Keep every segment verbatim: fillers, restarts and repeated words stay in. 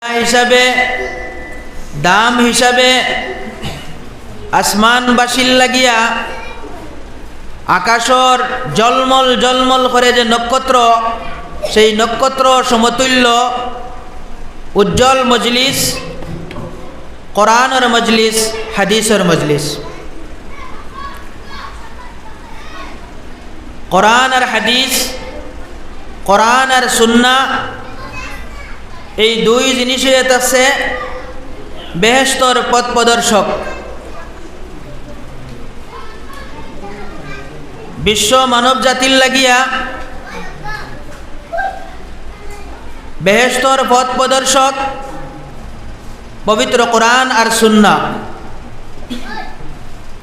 হিসাবে, দাম হিসাবে আসমানবাসীর লাগিয়া আকাশর ঝলমল ঝলমল করে যে নক্ষত্র, সেই নক্ষত্র সমতুল্য উজ্জ্বল মজলিস, কোরআনর মজলিস, হাদিসর মজলিস। কোরআন আর হাদিস, কোরআন আর সুন্নাহ, এই দুই জিনিসই আছে বেহেশতর পথ প্রদর্শক। বিশ্ব মানব জাতির লাগিয়া বেহেশতর পথ প্রদর্শক পবিত্র কোরআন আর সুন্নাহ।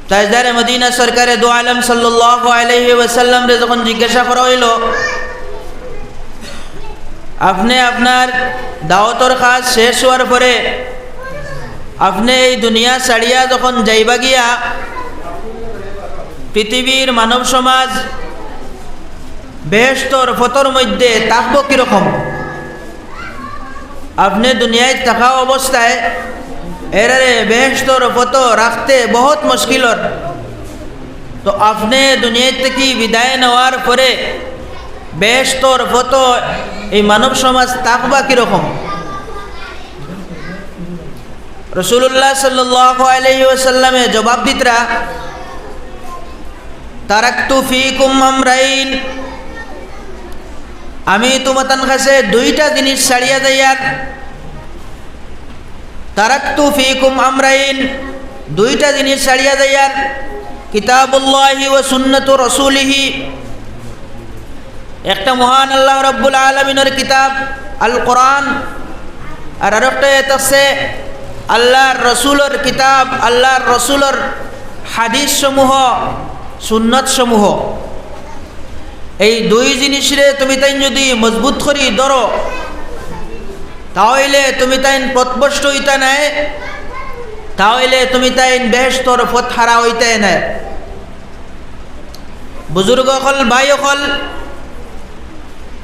তাজদারে মদিনা সরকারে দু আলম সাল্লাল্লাহু আলাইহি ওয়াসাল্লামরে যখন জিজ্ঞাসা করা হইল, "আপনি আপনার দাওয়াতর কাজ শেষ হওয়ার পরে আপনি এই দুনিয়া ছাড়িয়া যখন যাইবা গিয়া, পৃথিবীর মানব সমাজ বেহেশতর পথর মধ্যে থাকবো কিরকম? আপনি দুনিয়ায় থাকা অবস্থায় এরারে বেহেশতর পথো রাখতে বহুত মুশকিলর। তো আপনি দুনিয়া থাকি বিদায় নেওয়ার পরে বেহেশতর পথো এই মানব সমাজ থাকবা কিরকম?" রাসূলুল্লাহ সাল্লাল্লাহু আলাইহি ওয়াসাল্লামে জবাব দিতরা, "তারাকতু ফিকুম আমরাইন, আমি তুমাতান কাছে দুইটা জিনিস ছাড়িয়া যাইয়ার।" তারাকতু ফিকুম আমরাইন, দুইটা জিনিস ছাড়িয়া যাইয়ার, কিতাবুল্লাহি ওয়া সুন্নাতু রাসূলিহি, একটা মহান আল্লাহ রাব্বুল আলামিনর কিতাব আল কোরআন, আর আরেকটা আয়াত আছে আল্লাহর রসুলর কিতাব, আল্লাহর রসুলর হাদিস সমূহ, সুন্নত সমূহ। এই দুই জিনিসরে তুমিতাইন যদি মজবুত করি ধরো, তাহলে তুমিতাইন পথভ্রষ্ট হইতা নায়, তাহলে তুমিতাইন বেহেশতর পথ হারা হইতা নায়। বুজুর্গ অকল, ভাই অকল,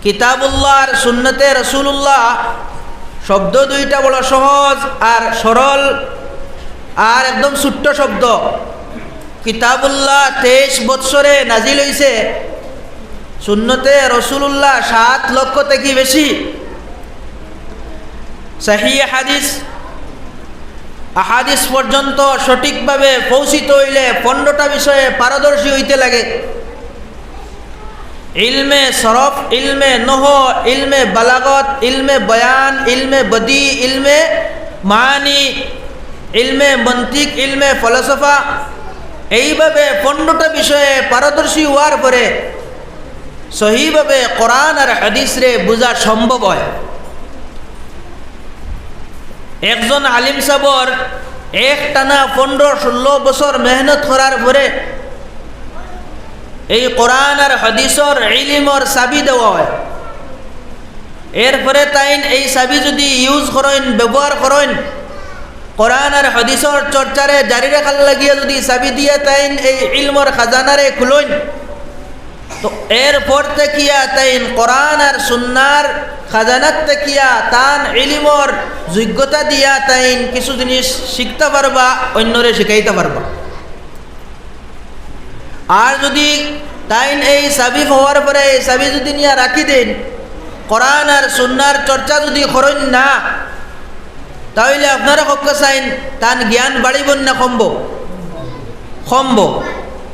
কিতাবুল্লাহ আর সুন্নতে রাসূলুল্লাহ শব্দ দুইটা বড় সহজ আর সরল আর একদম ছোট্ট শব্দ। কিতাবুল্লাহ তেইশ বৎসরে নাজিল হইছে, সুন্নতে রাসূলুল্লাহ সাত লক্ষ থাকি বেশি। সহিহ হাদিস, আহাদিস পর্যন্ত সঠিকভাবে পৌঁছিত হইলে পনেরোটা বিষয়ে পারদর্শী হইতে লাগে। ইলমে সরফ, ইলমে নহ, ইলমে বালাগত, ইলমে বয়ান, ইলমে বদি, ইলমে মানি, ইলমে মন্তিক, ইলমে ফলসফা, এইভাবে পনেরোটা বিষয়ে পারদর্শী হওয়ার পরে সহিভাবে কোরআন আর হাদিসরে বুঝা সম্ভব হয়। একজন আলিম সাবর এক টানা পনেরো ষোলো বছর মেহনত করার পরে এই কোরআন আর হাদিসর ইলিমর চাবি দেওয়া হয়। এরপরে তাইন এই চাবি যদি ইউজ করইন, ব্যবহার করইন, কোরআন আর হাদিসর চর্চারে জারি রাখার লাগিয়া যদি চাবি দিয়া তাইন এই ইলমর খাজানারে খুলইন, তো এরপর থাকিয়া তাইন কোরআন আর সুন্নার খাজানাত থাকিয়া তান ইলিমর যোগ্যতা দিয়া তাইন কিছু জিনিস শিখতা পারবা, অন্যরে শিখাইতা পারবা। আর যদি তাইন এই চাবি পাওয়ার পরে এই চাবি যদি নিয়া রাখি দেইন, কোরআন আর সুন্নার চর্চা যদি করইন না, তাইলে আপনারা কউক্কা চাইন, তান জ্ঞান বাড়িবো না কমবো? কমবো।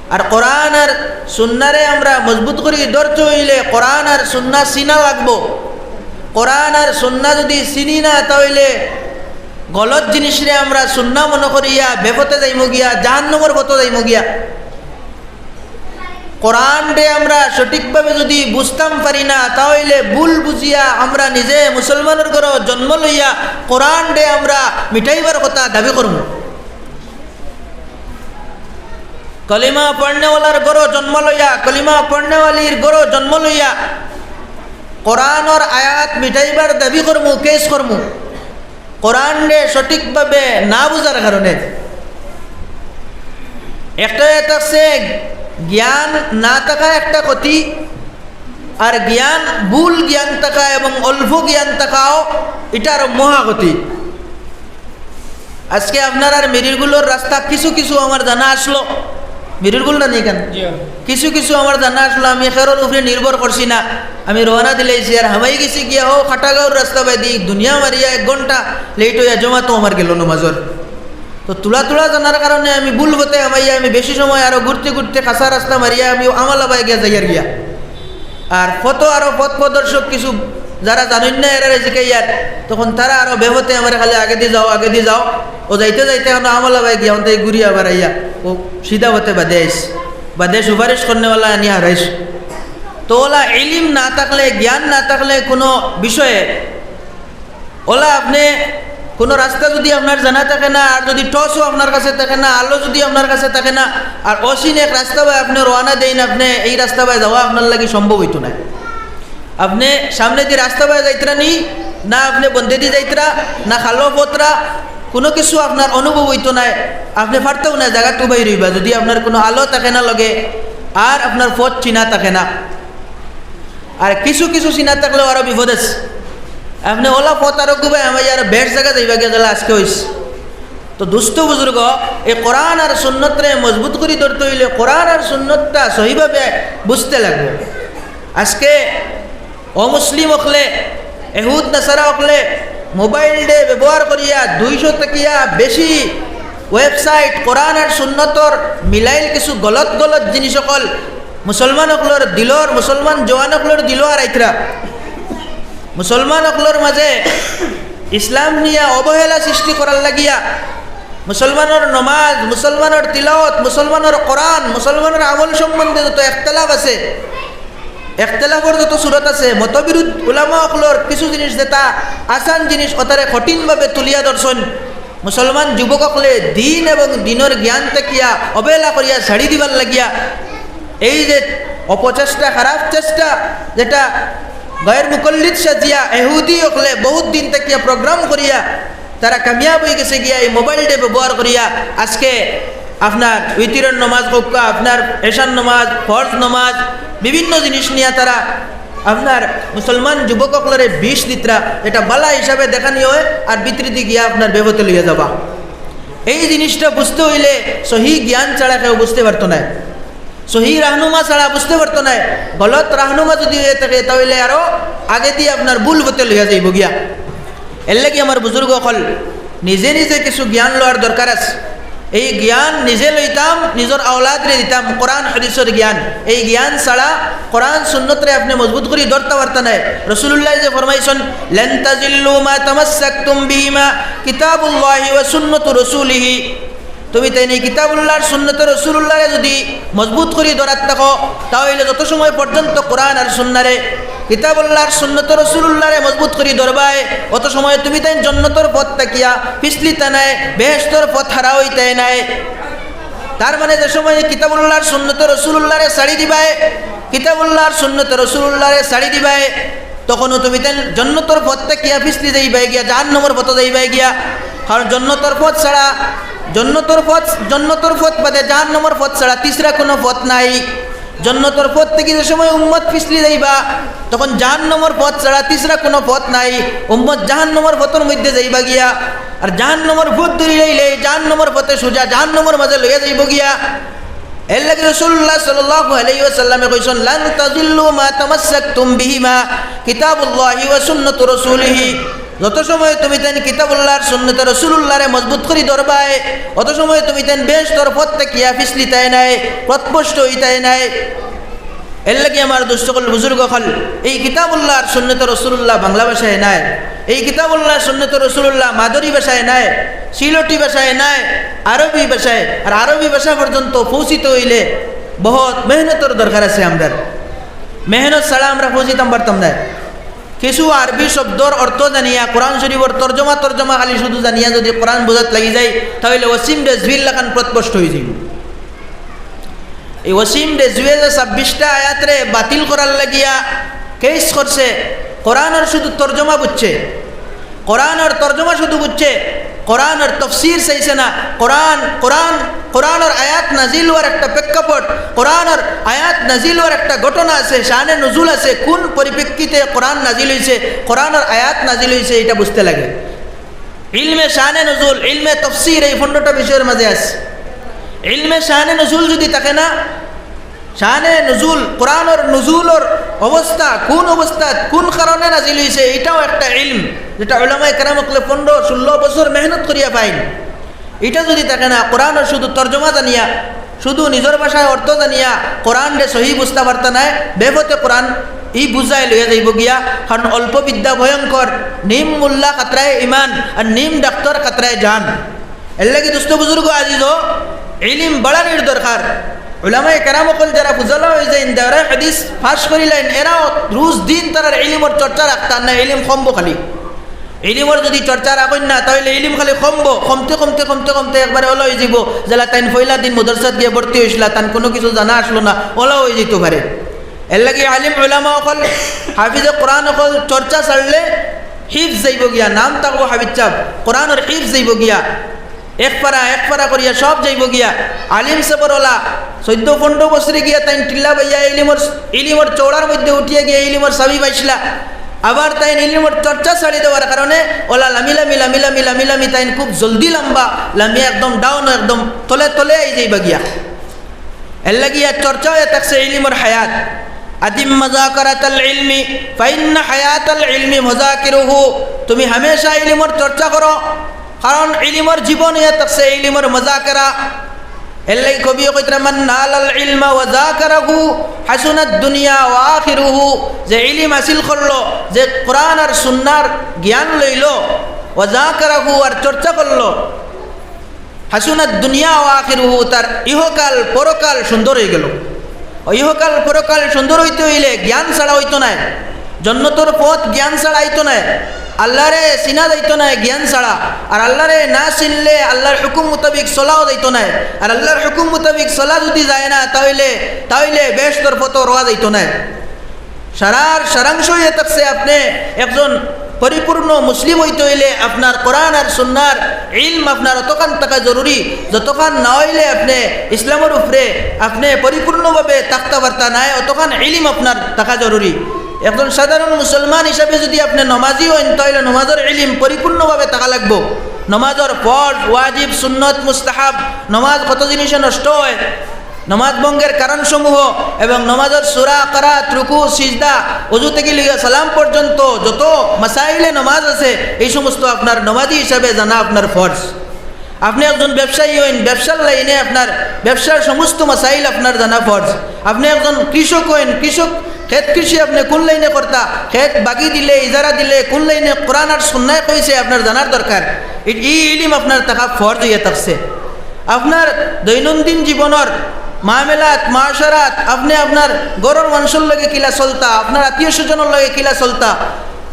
আর কোরআন আর সুন্নারে আমরা মজবুত করি ধরতে হইলে কোরআন আর সুন্না চিনা লাগবো। কোরআন আর সুন্না যদি চিনি না, তাইলে গলত জিনিসরে আমরা সুন্না মনে করিয়া বেপথে যাইমু গিয়া, জাহান্নামর পথো যাইমু গিয়া। কোরআনরে আমরা সঠিকভাবে যদি বুঝতাম পারি না, তাইলে ভুল বুঝিয়া আমরা নিজে মুসলমানর ঘরো জন্ম লইয়া কোরআনরে আমরা মিটাইবার কথা দাবি করমু। কলিমা পড়নেওয়ালার ঘরো জন্ম লইয়া, কলিমা পড়নেওয়ালির ঘরো জন্ম লইয়া কোরআনর আয়াত মিটাইবার দাবি করমু, কেস করমু। কোরআনরে সঠিকভাবে না বুঝার কারণে। একটা আয়াত আছে, জ্ঞান না থাকা একটা ক্ষতি, আর জ্ঞান, ভুল জ্ঞান থাকা এবং অল্প জ্ঞান থাকাও, ইটা আরো মহাক্ষতি। আজকে আপনারার মিরিরগুলোর রাস্তা কিছু কিছু আমার জানা আসলো, মিরিরগুলটা নেই কেন? জি। কিছু কিছু আমার জানা আসলো, আমি খেরর উপরে নির্ভর করছি না, আমি রওনা দিলাইছি, আর হামাই গেছি গিয়া হো খাটাগাঁওর রাস্তা বায়দি দুনিয়া মারিয়া এক ঘন্টা লেট হইয়া জমাতো আমার গেল নমাজর। তো তুলা তুলা জানার কারণে আমি ভুল পথে হামাইয়া আমি বেশি সময় আরো ঘুরতে ঘুরতে খাসা রাস্তা মারিয়া আমি আমালাবায় গিয়া যাইয়ার গিয়া। আর পথো আরো পথ প্রদর্শক কিছু যারা জানইন না এরারে জিকাইয়ার, তখন তারা আরো বেপথে আমারে খালি আগেদি যাও, আগেদি যাও। ও যাইতে যাইতে এখন আমালাবায় গিয়া অন্তে ঘুরিয়া আবার আইয়া ও সিধা পথে বাদে আইস, বাদে সুপারিশ করনেওয়ালা আনি হারাইস। তো ওলা ইলিম না থাকলে, জ্ঞান না থাকলে কোনো বিষয়ে ওলা আপনে কোনো রাস্তা যদি আপনার জানা থাকে না, আর যদি টর্চও আপনার কাছে থাকে না, আলো যদি আপনার কাছে থাকে না, আর অচিন এক রাস্তা বায় আপনে রওনা দেইন, আপনে এই রাস্তা বায় যাওয়া আপনার লাগি সম্ভব হইতো নায়। আপনে সামনেদি রাস্তা বায় যাইতরা নি, না আপনে বন্দেদি যাইতরা, না খালো পথরা, কোনো কিছু আপনার অনুভব হইতো নায়। আপনে পারতাও না, জাগাত উবাই রইবা যদি আপনার কোনো আলো থাকে না লগে, আর আপনার পথ চিনা থাকে না। আর কিছু কিছু চিনা থাকলেও আরো বিপদ আছে। আপনে ওলা পথ আরো গুবায় হামাইয়া আরো বেশ জাগা যাইবা গিয়া যেলা আজকে হইছে। তো দুস্ত বুজুর্গ, এই কোরআন আর সুন্নতরে মজবুত করি ধরতে হইলে কোরআন আর সুন্নতটা সহিভাবে বুঝতে লাগবো। আজকে অমুসলিম অকলে, এহুদ নাসারা অকলে মোবাইল ডে ব্যবহার করিয়া দুইশো থাকিয়া বেশি ওয়েবসাইট কোরআন আর সুন্নতর মিলাইল কিছু গলত গলত জিনিস অকল মুসলমান অকলর দিলর, মুসলমান জওয়ান অকলর দিলো আর আইতরা। মুসলমান অকলর মাঝে ইসলাম নিয়া অবহেলা সৃষ্টি করার লাগিয়া মুসলমানর নমাজ, মুসলমানর তিলাওয়াত, মুসলমানর কোরআন, মুসলমানর আমল সম্বন্ধে যত একতলাফ আছে, একতলাফর যত সুরত আছে, মতবিরোধ উলামা অকলর কিছু জিনিস যেটা আসান জিনিস, ওটারে কঠিনভাবে তুলিয়া ধরছইন। মুসলমান যুবক অকলে দিন এবং দিনর জ্ঞান থাকিয়া অবহেলা করিয়া ছাড়ি দিবার লাগিয়া এই যে অপচেষ্টা, খারাপ চেষ্টা, যেটা গয়ের মুকল্লিদ সাজিয়া এহুদি অকলে বহুত দিন থাকিয়া প্রোগ্রাম করিয়া তারা কামিয়াব হয়ে গেছে গিয়া এই মোবাইল ডে ব্যবহার করিয়া আজকে আপনার উইতিরর নমাজ কউক্কা, আপনার এশার নমাজ, ফরজ নমাজ, বিভিন্ন জিনিস নিয়া তারা আপনার মুসলমান যুবক অকলরে বিষ দিতরা, এটা বালা হিসাবে দেখানি হয়, আর ভিতরেদি গিয়া আপনার বেপথে লইয়া যাবা। এই জিনিসটা বুঝতে হইলে সহি জ্ঞান ছাড়া কেউ বুঝতে পারতো না, সহি রাহনুমা ছাড়া বুঝতে পারতো না। গলত রাহনুমা যদি হয়ে থাকে, তাহলে আরো আগেদি আপনার ভুল পথে লইয়া যাইব গিয়া। এর লাগি আমার বুজুর্গ অকল নিজে নিজে কিছু জ্ঞান লওয়ার দরকার আছে। এই জ্ঞান নিজে লইতাম, নিজর আওলাদরে দিতাম, কোরআন হাদিসর জ্ঞান। এই জ্ঞান ছাড়া কোরআন সুন্নতরে আপনে মজবুত করি ধরতা পারতা নায়। রাসূলুল্লাহ যে ফরমাইছইন, "লান তাজিল্লু মা তামাসসাকতুম বিহিমা কিতাবুল্লাহি ওয়া সুন্নাতু রাসূলিহি।" তুমি তাইন এই কিতাবুল্লাহর সুন্নতে রাসূলুল্লাহরে যদি মজবুত করি ধরাত থাকো, তাহলে যত সময় পর্যন্ত কোরআন আর সুন্নারে, কিতাবুল্লাহর সুন্নতে রাসূলুল্লাহরে মজবুত করি ধরবায়, অত সময় তুমি তাইন জন্নতর পথ থাকিয়া পিছলিতা নায়, বেহেশতর পথ হারা হইতায় নায়। তার মানে যে সময় কিতাবুল্লাহর সুন্নতে রাসূলুল্লাহরে ছাড়ি দিবায়, কিতাবুল্লাহর সুন্নতে রাসূলুল্লাহরে ছাড়ি দিবায়, তখনও তুমি তাইন জন্নতর পথ থাকিয়া পিছলি যাইবায় গিয়া, জাহান্নামর পথে যাইবায় গিয়া। কারণ জন্নতর পথ ছাড়া, জন্নতর পথ, জন্নতর পথ বাদে জাহান্নামর পথ ছাড়া তিসরা কোনো পথ নাই। জন্নতর পথ থাকি যে সময় উম্মত পিছলি যাইবা, তখন জাহান্নামর পথ ছাড়া তিসরা কোনো পথ নাই। উম্মত জাহান্নামর পথর মধ্যে যাইবা গিয়া, আর জাহান্নামর পথ ধরি লইলে জাহান্নামর পথে সোজা জাহান্নামর মাঝে লইয়া যাইব গিয়া। এর লাগি রাসূলুল্লাহ সাল্লাল্লাহু আলাইহি ওয়াসাল্লামে কইছইন, "লান তাজিল্লু মা তামাসসাকতুম বিহিমা কিতাবুল্লাহি ওয়া সুন্নাতু রাসূলিহি।" যত সময় তুমি তাইন কিতাবুল্লাহর সুন্নতে রাসূলুল্লাহরে মজবুত করি ধরবায়, অত সময় তুমি তাইন বেহেশতর পথ থাকিয়া পিছলিতায় নায়, পথভ্রষ্ট হইতায় নায়। এর লাগি আমার দুস্ত অকল, বুজুর্গ অকল, এই কিতাবুল্লাহর সুন্নতে রাসূলুল্লাহ বাংলা ভাষায় নাই, এই কিতাবুল্লাহর সুন্নতে রাসূলুল্লাহ মাদরি ভাষায় নাই, সিলটি ভাষায় নাই, আরবি ভাষায়। আর আরবি ভাষা পর্যন্ত পৌঁছিতে হইলে বহুত মেহনতর দরকার আছে আমরার। মেহনত ছাড়া আমরা পৌঁছিতাম পারতাম না। কিছু আরবি শব্দর অর্থ জানিয়া, কোরআন শরীফর তর্জমা, তর্জমা খালি শুধু জানিয়া যদি কোরআন বোঝাত লাগি যায়, তাহলে ওসিম রেজভির লাখান পথভ্রষ্ট হয়ে যাইব। এই ওসিম রেজভিয়ে যে ছাব্বিশটা আয়াতরে বাতিল করার লাগিয়া কেস করছে, কোরআনর শুধু তর্জমা বুঝছে, কোরআনর তর্জমা শুধু বুঝছে, কোরআনর তফসির চাইছে না। কোরআন, কোরআন, কোরআনর আয়াত নাজিল হওয়ার একটা প্রেক্ষাপট, কোরআনর আয়াত নাজিল হওয়ার একটা ঘটনা আছে, শানে নুজুল আছে, কোন পরিপ্রেক্ষিতে কোরআন নাজিল হইছে, কোরআনর আয়াত নাজিল হইছে, এটা বুঝতে লাগে। ইলমে শানে নুজুল, ইলমে তফসির, এই পনেরোটা বিষয়র মাঝে আছে। ইলমে শানে নুজুল যদি থাকে না, শানে নুজুল, কোরআনর নুজুলর অবস্থা, কোন অবস্থাত, কোন কারণে নাজিল হইছে, এটাও একটা ইলম, যেটা উলামায়ে কেরাম অকলে পনেরো ষোলো বছর মেহনত করিয়া পাইন। এটা যদি থাকে না, কোরআনর শুধু তর্জমা জানিয়া, শুধু নিজর ভাষায় অর্থ জানিয়া কোরআনরে সহি বুঝতা পারতা নায়, বেপথে কোরআন ই বুঝায় লইয়া যাইব গিয়া। কারণ অল্প বিদ্যা ভয়ঙ্কর, নিম মোল্লা খাতরায় ইমান, আর নিম ডাক্তার খাতরায় জান। এর লাগি দোস্ত বুজুর্গ আজিজ, ইলিম বাড়ানির দরকার। উলামায়ে কেরাম অকল যারা ফুজালা হয়ে যায়, দাওরায়ে হাদিস পাশ করিলেন, এরাও রোজ দিন তারার ইলিমর চর্চা রাখতা না, ইলিম কমবো খালি। ইলিমর যদি চর্চা রাখইন না, তাহলে ইলিম খালি কমবো, কমতে কমতে কমতে কমতে একবারে ওলা হয়ে যাব। যেলা তাইন পয়লা দিন মাদ্রাসাত গিয়া ভর্তি হইছিলা, তান কোনো কিছু জানা আসলো না, ওলা হয়ে যেতে পারে। এর লাগি আলিম উলামা অকল, হাফিজে কোরআন অকল চর্চা ছাড়লে হিফজ যাইব গিয়া, নাম থাকবো হাফিজ সাহেব, কোরআনর হিফজ যাইব গিয়া, এক পারা এক পারা করিয়া সব যাইব গিয়া। আলিম সবর ওলা চোদ্দ পনেরো বছরে গিয়া তাইন টিল্লা বাইয়া ইলিমর, ইলিমর চৌড়ার মধ্যে উঠিয়া গিয়া ইলিমর চাবি পাইছিলা। আবার তাইন ইলিমর চর্চা ছাড়ি দেওয়ার কারণে ওলা লামি লামি লামি লামি লামি লামি তাইন খুব জলদি লম্বা লামি একদম ডাউন, একদম তলে তলে আই যাইবা গিয়া। এর লাগিয়া চর্চা হয়ে থাকছে ইলিমর হায়াত। আদিম মুযাকারাতাল ইলমি ফাইন্না হায়াতাল ইলমি মুযাকিরুহু। তুমি হামেশা ইলিমর চর্চা করো, কারণ ইলিমর জীবন হয়ে থাকছে ইলিমর মুযাকারা। এর লাগি কবিয়ে কইতরা, "মান নালাল ইলমা ওয়া যাকারাহু হাসুনাদ দুনিয়া ওয়া আখিরুহু।" যে ইলিম হাসিল করলো, যে কোরআন আর সুন্নার জ্ঞান লইলো, ওয়া যাকারাহু, আর চর্চা করলো, হাসুনাদ দুনিয়া ওয়া আখিরুহু, তার ইহকাল পরকাল সুন্দর হয়ে গেল। ইহকাল পরকাল সুন্দর হইতে হইলে জ্ঞান ছাড়া হইতো নায়। জন্নতর পথ জ্ঞান ছাড়া আইতো নায়। আল্লাহরে চিনা যাইতো নায় জ্ঞান ছাড়া। আর আল্লাহরে না চিনলে আল্লাহর হুকুম মোতাবিক চলাও যাইতো নায়। আর আল্লাহর হুকুম মোতাবিক চলা যদি যায় না, তাহলে, তাহলে বেহেশতর পথও রওয়া যাইতো নায়। সারার সারাংশ হয়ে থাকছে, আপনি একজন পরিপূর্ণ মুসলিম হইতে হইলে আপনার কোরআন আর সুন্নার ইলম আপনার অতখান থাকা জরুরি, যতখান না হইলে আপনি ইসলামের উপরে আপনি পরিপূর্ণভাবে থাকতে পারতা নায়, অতখান ইলিম আপনার থাকা জরুরি। একজন সাধারণ মুসলমান হিসাবে যদি আপনি নমাজি হইন, তাহলে নমাজের ইলিম পরিপূর্ণভাবে থাকা লাগবো। নমাজের ফরজ, ওয়াজিব, সুন্নত, মুস্তাহাব, নমাজ কত জিনিসে নষ্ট হয়, নমাজ ভঙ্গের কারণসমূহ এবং নমাজের সূরা, কেরাত, রুকু, সিজদা, অজু থেকে লইয়া সালাম পর্যন্ত যত মাসাইলে নমাজ আছে, এই সমস্ত আপনার নমাজি হিসাবে জানা আপনার ফরজ। আপনি একজন ব্যবসায়ী হইন, ব্যবসার লাইনে আপনার ব্যবসার সমস্ত মাসাইল আপনার জানা ফরজ। আপনি একজন কৃষক হইন, কৃষক, খেত কৃষি আপনি কোন লাইনে করতা, খেত বাগি দিলে, ইজারা দিলে, কোন লাইনে কোরআন আর সুন্নায় কইছে আপনার জানার দরকার। ই, ই ইলিম আপনার থাকা ফরজ হইয়া থাকছে। আপনার দৈনন্দিন জীবনের মামলাত, মাশারাত, আপনি আপনার ঘরর মানুষের লগে কিলা চলতা, আপনার আত্মীয় স্বজনের লগে কিলা চলতা,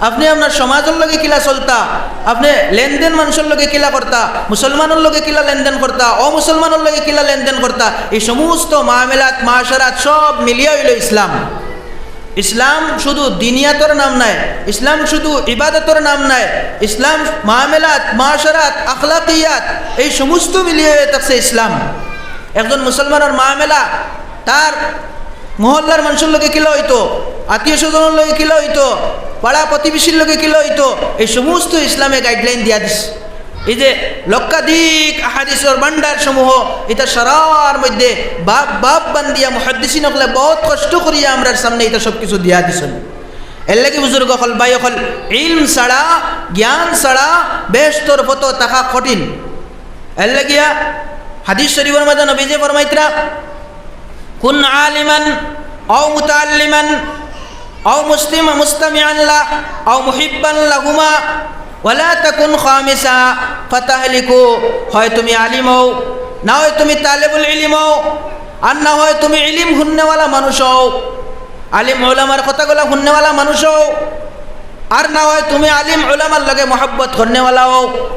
আপনি আপনার সমাজের লগে কিলা চলতা, আপনি লেনদেন মানুষের লগে কিলা করতা, মুসলমানের লগে কিলা লেনদেন করতা, অমুসলমানের লগে কিলা লেনদেন করতা, এই সমস্ত মামলাত, মাশারাত সব মিলিয়া হইল ইসলাম। ইসলাম শুধু দিনিয়াতর নাম নায়, ইসলাম শুধু ইবাদতর নাম নায়, ইসলাম মামলাত, মাশারাত, আখলাকিয়াত, এই সমস্ত মিলিয়ে থাকছে ইসলাম। একজন মুসলমানের মামলা তার মহল্লার মানুষের লগে কিলা হইতো, আত্মীয় স্বজনের লগে কিলা হইতো, পাড়া প্রতিবেশীর লগে কিলা হইতো, এই সমস্ত ইসলামে গাইডলাইন দিয়া দিছে। এই যে লক্ষাধিক আহাদিসর ভান্ডার সমূহ, এটা সারার মধ্যে বাব বাব বান্দিয়া মুহাদ্দিসিন অকলে বহুত কষ্ট করিয়া আমরার সামনে এটা সব কিছু দিয়া দিছেন। এর লাগি বুজুর্গ অকল, ভাই অকল, ইলম ছাড়া, জ্ঞান ছাড়া বেহেশতর পথো থাকা কঠিন। এর লাগিয়া হাদিস শরীফর মধ্যে নবীজি ফরমাইতরা, "কুন আলিমান আও মুতাআল্লিমান আও মুসলিম মুস্তামিআন লা আও মুহিব্বান লাহুমা ওয়ালা তাকুন খামিসা ফাতাহলিকু।" হয় তুমি আলিম হও, না হয় তুমি তালেবুল ইলিম হও, আর না হয় তুমি ইলিম হুননেওয়ালা মানুষ হও, আলিম ওলামার কথাগুলা হুননেওয়ালা মানুষ হও, আর না হয় তুমি আলিম ওলামার লগে মহব্বত করনেওয়ালা হও।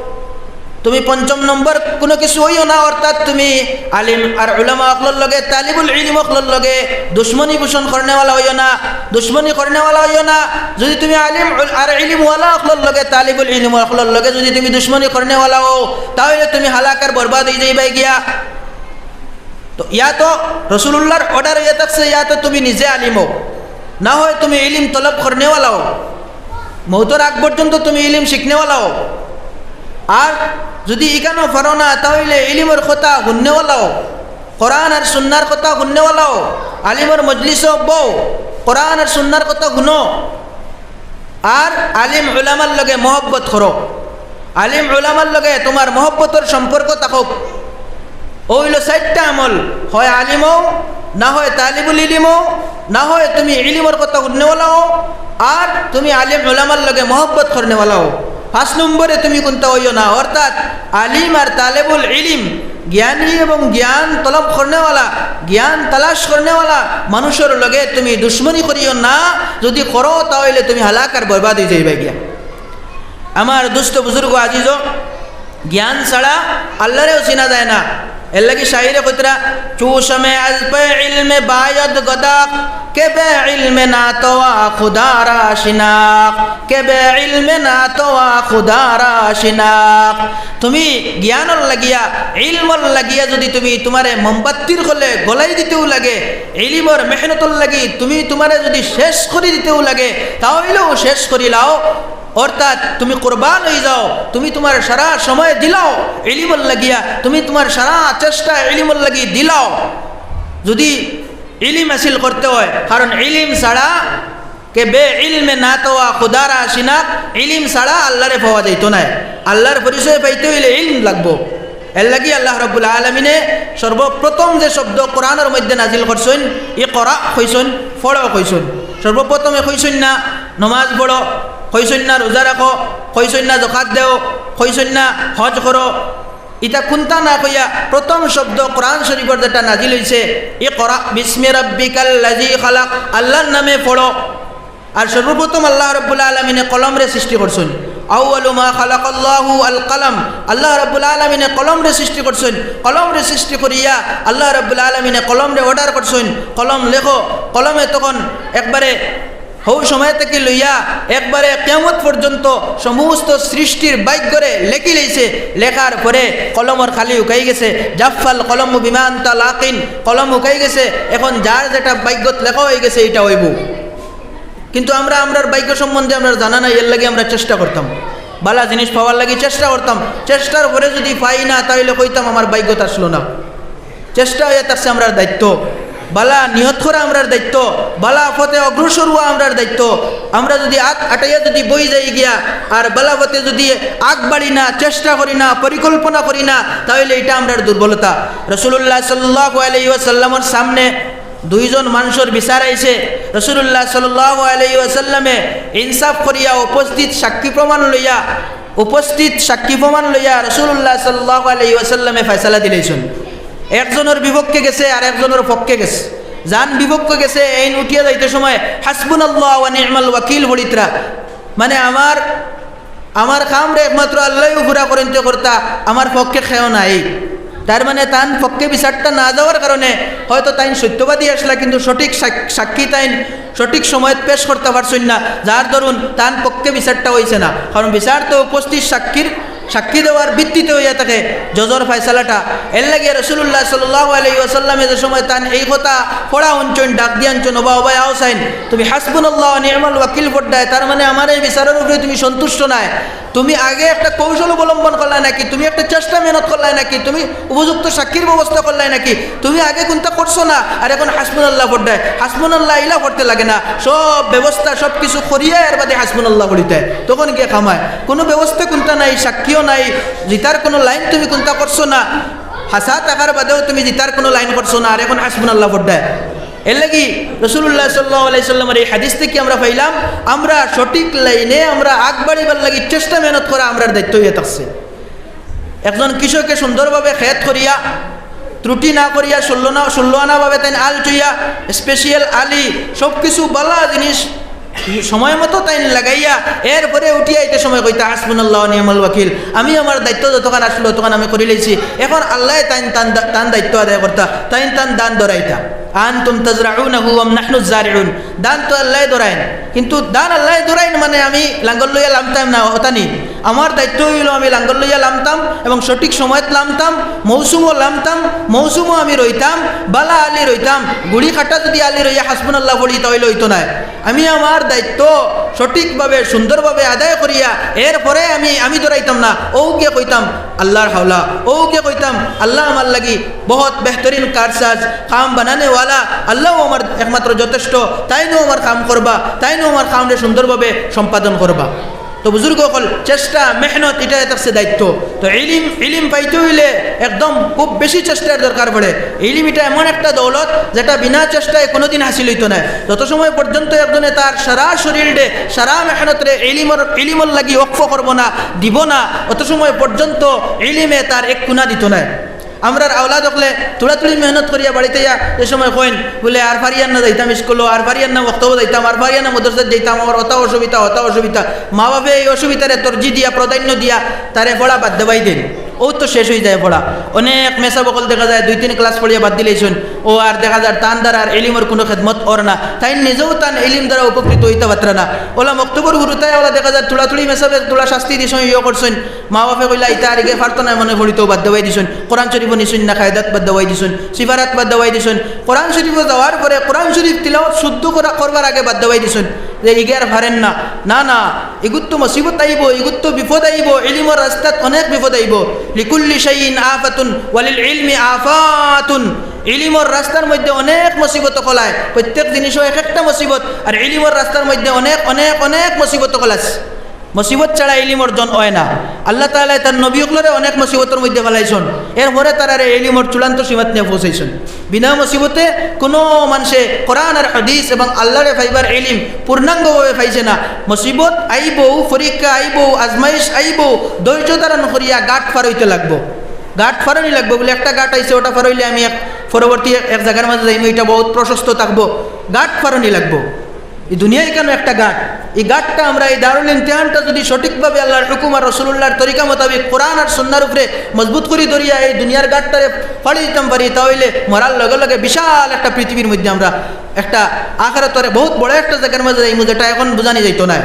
তুমি পঞ্চম নম্বর কুনু কিছু অইও না, অর্থাৎ তুমি আলিম আর উলামা অকলর লগে, তালিবুল ইলিম অকলর লগে দুশমনি পোষণ করনেওয়ালা অইও না, দুশমনি করনেওয়ালা অইও না। যুদি তুমি আলিম উল-, আর ইলিমওয়ালা অকলর লগে, তালিবুল ইলিম অকলর লগে যুদি তুমি দুশমনি করনেওয়ালা অও, তা অইলে তুমি হালাক আর বরবাদ অইযাইবায় গিয়া। তো ইয়া তো রসুলুল্লাহর order অইয়া থাকছে, ইয়া তো তুমি নিজে আলিম অও, না হয় তুমি ইলিম তলব করনেওয়ালা অও, মউতর আগ পর্যন্ত তুমি ইলিম শিখনেওয়ালা অও। আর যুদি ইখানও পারো না, তা অইলে ইলিমর কথা হুননেওয়ালা অও, কোরআন আর সুন্নার কথা হুননেওয়ালা অও, আলিমর মজলিসো বও, কোরআন আর সুন্নার কথা হুনো। আর আলিম উলামার লগে মহব্বত করো, আলিম উলামার লগে তুমার মহব্বতর সম্পর্ক থাকউক। অউ অইলো চাইরটা আমল, হয় আলিম অও, না হয় তালিবুল ইলিম অও, না হয় তুমি ইলিমর কথা হুননেওয়ালা অও, আর তুমি আলিম উলামার লগে মহব্বত করনেওয়ালা অও। পাঁচ নম্বরে তুমি কুনতা অইও না, অর্থাৎ আলিম আর তালেবুল ইলিম, জ্ঞানী এবং জ্ঞান তলব করনেওয়ালা, জ্ঞান তালাশ করনেওয়ালা মানুষর লগে তুমি দুশমনি করিও না। যুদি করো, তা অইলে তুমি হালাক আর বরবাদ অইযাইবায় গিয়া। আমার দুস্ত বুজুর্গ আজিজ, জ্ঞান ছাড়া আল্লারেও চিনা যায় না। এরলাগি শাইরে কইতরা, "چوش میں از پی علم باید گداخت، که به علم ناتوا خدا را شناخت، که به علم ناتوا خدا را شناخت۔" তুমি জ্ঞানর লাগিয়া, ইলমর লাগিয়া যুদি তুমি তুমারে মোমবাতির কলে গলাই দিতেও লাগে, ইলিমর মেহনতর লাগি তুমি তুমারে যুদি শেষ করি দিতেও লাগে, তা অইলেও শেষ করিলাও। অর্থাৎ তুমি কুরবান অইযাও, তুমি তুমার সারা সময় দিলাও ইলিমর লাগিয়া, তুমি তুমার সারা চেষ্টা ইলিমর লাগি দিলাও। যুদি ইলিম হাসিল করতে অয়, কারণ ইলিম ছাড়া, "که به علم ناتوا خدا را شناخت", ইলিম ছাড়া আল্লারে পাওয়া যাইতো নায়। আল্লার পরিচয় পাইতে অইলে ইলম লাগবো। এরলাগি আল্লাহ রাব্বুল আলামিনে সর্বপ্রথম যে শব্দ কোরআনর মধ্যে নাজিল করছইন, "ইকরা" কইছইন, "পড়ো" কইছইন। সর্বপ্রথমে কইছইন না, "নমাজ পড়ো", কইছইন না, "রোজা রাখো", কইছইন না, "জকাত দেও", কইছইন না, "হজ করো।" ইতা কুনতা না কইয়া প্রথম শব্দ কোরআন শরীফর যেটা নাজিল অইছে, "ইকরা বিসমি রাব্বিকাল্লাযী খালাক", আল্লার নামে পড়ো। আর সর্বপ্রথম আল্লাহ রাব্বুল আলামিনে কলমরে সৃষ্টি করছইন। আউয়ালু মা খালাকাল্লাহু আল কালাম। আল্লাহ রাব্বুল আলামিনে কলমরে সৃষ্টি করছইন। কলমরে সৃষ্টি করিয়া আল্লাহ রাব্বুল আলামিনে কলমরে order করছইন, "কলম লেখো।" কলমে তখন একবারে হউ সময় থাকি লইয়া একবারে কিয়ামত পর্যন্ত সমস্ত সৃষ্টির ভাগ্যরে লেখি লইছে। লেখার পরে কলমর খালি হুকাই গেছে, "জাফফাল কলমু বিমা আনতা লাকিন", কলম হুকাই গেছে। এখন যার যেটা ভাগ্যত লেখা অই গেছে, ইটা অইবো। কিন্তু আমরা, আমরার ভাগ্য সম্বন্ধে আমরার জানা নাই, এরলাগি আমরা চেষ্টা করতাম, বালা জিনিস পাওয়ার লাগি চেষ্টা করতাম। চেষ্টার পরে যুদি পাই না, তা অইলে কইতাম, "আমার ভাগ্যত আছলো না।" চেষ্টা অইয়া থাকছে আমরার দায়িত্ব, বালা নিয়ত করা আমরার দায়িত্ব, বালা পথে অগ্রসর অওয়া আমরার দায়িত্ব। আমরা যুদি আত আটাইয়া যুদি বই যাই গিয়া, আর বালা পথে যুদি আগ বাড়ি না, চেষ্টা করি না, পরিকল্পনা করি না, তা অইলে ইটা আমরার দুর্বলতা। রাসূলুল্লাহ সাল্লাল্লাহু আলাইহি ওয়াসাল্লামর সামনে দুইজন মানষর বিচার আইছে। রাসূলুল্লাহ সাল্লাল্লাহু আলাইহি ওয়াসাল্লামে ইনসাফ করিয়া উপস্থিত সাক্ষী প্রমাণ লইয়া, উপস্থিত সাক্ষী প্রমাণ লইয়া রাসূলুল্লাহ সাল্লাল্লাহু আলাইহি ওয়াসাল্লামে ফয়সালা দিলাইছইন। একজনর বিপক্ষে গেছে আর একজনর পক্ষে গেছে। যান বিপক্ষে গেছে, এইন উঠিয়া যাইতে সময় "হাসবুনাল্লাহ ওয়া নি'মাল ওয়াকিল" পড়িতরা, মানে, "আমার, আমার কামরে একমাত্র আল্লায়উ পুরা করইন তে কর্তা, আমার পক্ষে কেউ নাই।" তার মানে তান পক্ষে বিচারটা না যাওয়ার কারণে হয়তো তাইন সত্যবাদী আছলা, কিন্তু সঠিক সাক-, সাক্ষী তাইন সঠিক সময়ত পেশ করতা পারছইন না, যার দরুন তান পক্ষে বিচারটা অইছে না। কারণ বিচার তো উপস্থিত সাক্ষীর, সাক্ষী দেওয়ার ভিত্তিতে অইয়া থাকে জজর ফয়সালাটা। এরলাগি রাসূলুল্লাহ সাল্লাল্লাহু আলাইহি ওয়াসাল্লামে যে সময় তান এই কথা পড়া হুনছইন, ডাক দিয়া আনছইন, "ওবা, ওবা, আও চাইন, তুমি হাসবুনাল্লাহ ওয়া নি'মাল ওয়াকিল পড়রায়, তার মানে আমার এই বিচারর উপরে তুমি সন্তুষ্ট নায়।" তুমি আগে একটা কৌশল অবলম্বন করলায় নাকি? তুমি একটা চেষ্টা মেহনত করলায় নাকি? তুমি উপযুক্ত সাক্ষীর ব্যবস্থা করলায় নাকি? তুমি আগে কুনতা করছো না, আর এখন হাসবুনাল্লাহ পড়রায়। হাসবুনাল্লাহ ইলা পড়তে লাগে না, সব ব্যবস্থা সব কিছু করিয়া এর বাদে হাসবুনাল্লাহ পড়িতে, তখন গিয়া কাম অয়। কুনু ব্যবস্থা কুনতা নাই, সাক্ষীও নাই, জিতার কুনু লাইন তুমি কুনতা করছো না, হাছা থাকার বাদেও তুমি জিতার কুনু লাইন করছো না, আর এখন হাসবুনাল্লাহ পড়রায়। এরলাগি রাসূলুল্লাহ সাল্লাল্লাহু আলাইহি সাল্লামর এই হাদিস থাকি আমরা পাইলাম, আমরা সঠিক লাইনে আমরা আগ বাড়িবার লাগি চেষ্টা মেহনত করা আমরার দায়িত্ব অইয়া থাকছে। একজন কৃষকে সুন্দরভাবে খেত করিয়া, ত্রুটি না করিয়া, ষোলো না, ষোলো আনা ভাবে তাইন আল চুইয়া, special আলি, সব কিছু বালা জিনিস সময় মতো তাইন লাগাইয়া এরপরে উঠিয়া আইতে সময় কইতা, "হাসবুনাল্লাহ ওয়া নি'মাল ওয়াকিল, আমি আমার দায়িত্ব যতখান আসলো অতখান আমি করি লাইছি, এখন আল্লায় তাইন তান দা-, তান দায়িত্ব আদায় করতা, তাইন তান ধান ধরাইতা।" আনতুম তাজরাউনাহু আম নাহনুজ জারিউন, ধান তো আল্লায় ধরাইন, কিন্তু ধান আল্লায় ধরাইন মানে আমি লাঙ্গল লইয়া লামতাম না, অতা নি। আমার দায়িত্ব অইলো আমি লাঙ্গল লইয়া লামতাম এবং সঠিক সময়ত লামতাম, মৌসুমও লামতাম, মৌসুমও আমি রইতাম, বালা আলি রইতাম। গুড়ি কাটা যদি আলি রইয়া হাসবুনাল্লাহ পড়ি, তা অইলে অইতো নায়। আমি আমার দায়িত্ব সঠিকভাবে, সুন্দরভাবে আদায় করিয়া এরপরে আমি, আমি ধরাইতাম না, অউকে কইতাম আল্লাহর হাওলা, অউকে কইতাম আল্লাহ আমার লাগি বহুত বেহতরিন কারসাজ, কাম বানানেওয়ালা, আল্লাহ আমার একমাত্র যথেষ্ট, তাইনও আমার কাম করবা, তাইনও আমার কামরে সুন্দরভাবে সম্পাদন করবা। তো বুজুর্গ অকল, চেষ্টা, মেহনত, ইটা থাকছে দায়িত্ব। তো ইলিম, ইলিম পাইতে অইলে একদম খুব বেশি চেষ্টার দরকার পড়ে। ইলিম ইটা এমন একটা দৌলত যেটা বিনা চেষ্টায় কোনোদিন হাসিল অইতো নায়। যত সময় পর্যন্ত একজনে তার সারা শরীররে, সারা মেহনতরে ইলিমর, ইলিমর লাগি ওকফ করবো না, দিবো না, অত সময় পর্যন্ত ইলিমে তার এক কুনা দিতো নায়। আমরার আওলাদ অকলে তুড়াতুড়ি মেহনত করিয়া বাড়িত আইয়া যে সময় কইন, বুলে, "আর পারিয়ার না যাইতাম স্কুলো, আর পারিয়ার না মক্তবো যাইতাম, আর পারিয়ার না মাদ্রাসাত যাইতাম, আমার অতা অসুবিধা, অতা অসুবিধা।" মা বাপে এই অসুবিধারে তরজি দিয়া, প্রাধান্য দিয়া তারে পড়া বাদ দেওয়াই দেইন। অউ তো শেষ অইযায় পড়া। অনেক মেসাব অকল দেখা যায় দুই তিন ক্লাস পড়িয়া বাদ দিলাইছইন, অউ আর দেখা যার তান দ্বারা আর ইলিমর কুনু খেদমত অর না, তাইন নিজেও তান ইলিম দ্বারা উপকৃত অইতা পাররা না। অউলা মক্তবর হুরুতায় অউলা দেখা যার তুড়াতুড়ি মেসাবে তুড়া শাস্তি দিছইন, ইয়ে করছইন, মা বাপে কইলা, "ইতা আর ইগে পারতো নায় মনে পড়িতো", বাদ দেওয়াই দিছইন। কোরআন শরীফও নিছইন না, কায়দাত বাদ দেওয়াই দিছইন, সিফারাত বাদ দেওয়াই দিছইন। কোরআন শরীফও যাওয়ার পরে কোরআন শরীফ তিলাওয়াত শুদ্ধ করা, করবার আগে বাদ দেওয়াই দিছইন যে ইগে আর পারের না। না, না, ইগুত তো মুসিবত আইবো, ইগুত তো বিপদ আইবো, ইলিমর রাস্তাত অনেক বিপদ আইবো। লিকুল্লি শাইইন আফাতুন ওয়ালিল ইলমি আফাতুন। ইলিমর রাস্তার মধ্যে অনেক মুসিবত অকল আয়, প্রত্যেক জিনিসও এক একটা মুসিবত, আর ইলিমর রাস্তার মধ্যে অনেক, অনেক, অনেক মুসিবত অকল আছে। মুসিবত ছাড়া ইলিম অর্জন অয় না। আল্লাহ তাআলায় তান নবী অকলরে অনেক মুসিবতর মধ্যে ফালাইছইন, এরপরে তারারে ইলিমর চূড়ান্ত সীমাত নিয়া পৌঁছাইছইন। বিনা মুসিবতে কুনু মানষে কোরআন আর হাদিস এবং আল্লাহরে পাইবার ইলিম পূর্ণাঙ্গভাবে পাইছে না। মুসিবত আইবো, পরীক্ষা আইবো, আজমাইশ আইবো, ধৈর্য ধারণ করিয়া ঘাট পার অইতে লাগবো। ঘাট পার অনি লাগবো, বুলে একটা ঘাট আইছে, অটা পার অইলে আমি এক পরবর্তী এক, এক জাগার মাঝে যাইমু, ইটা বহুত প্রশস্ত থাকবো। ঘাট পার অনি লাগবো। ই দুনিয়া ইখানো একটা ঘাট। ই ঘাটটা আমরা, ই দারুল ইমতিহানটা যুদি সঠিকভাবে আল্লাহর হুকুম আর রাসূলুল্লাহর তরিকা মোতাবেক কোরআন আর সুন্নাহর উপরে মজবুত করি ধরিয়া ই দুনিয়ার ঘাটটারে পাড়ি দিতাম পারি, তা অইলে মরার লগে লগে বিশাল একটা পৃথিবীর মধ্যে আমরা একটা আখেরাতর বহুত বড় একটা জাগার মাঝে যাইমু, যেটা এখন বুঝানি যাইতো নায়।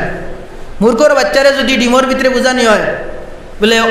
মূর্খর বাইচ্চারে যুদি ডিমর ভিতরে বুঝানি অয়, বুলে,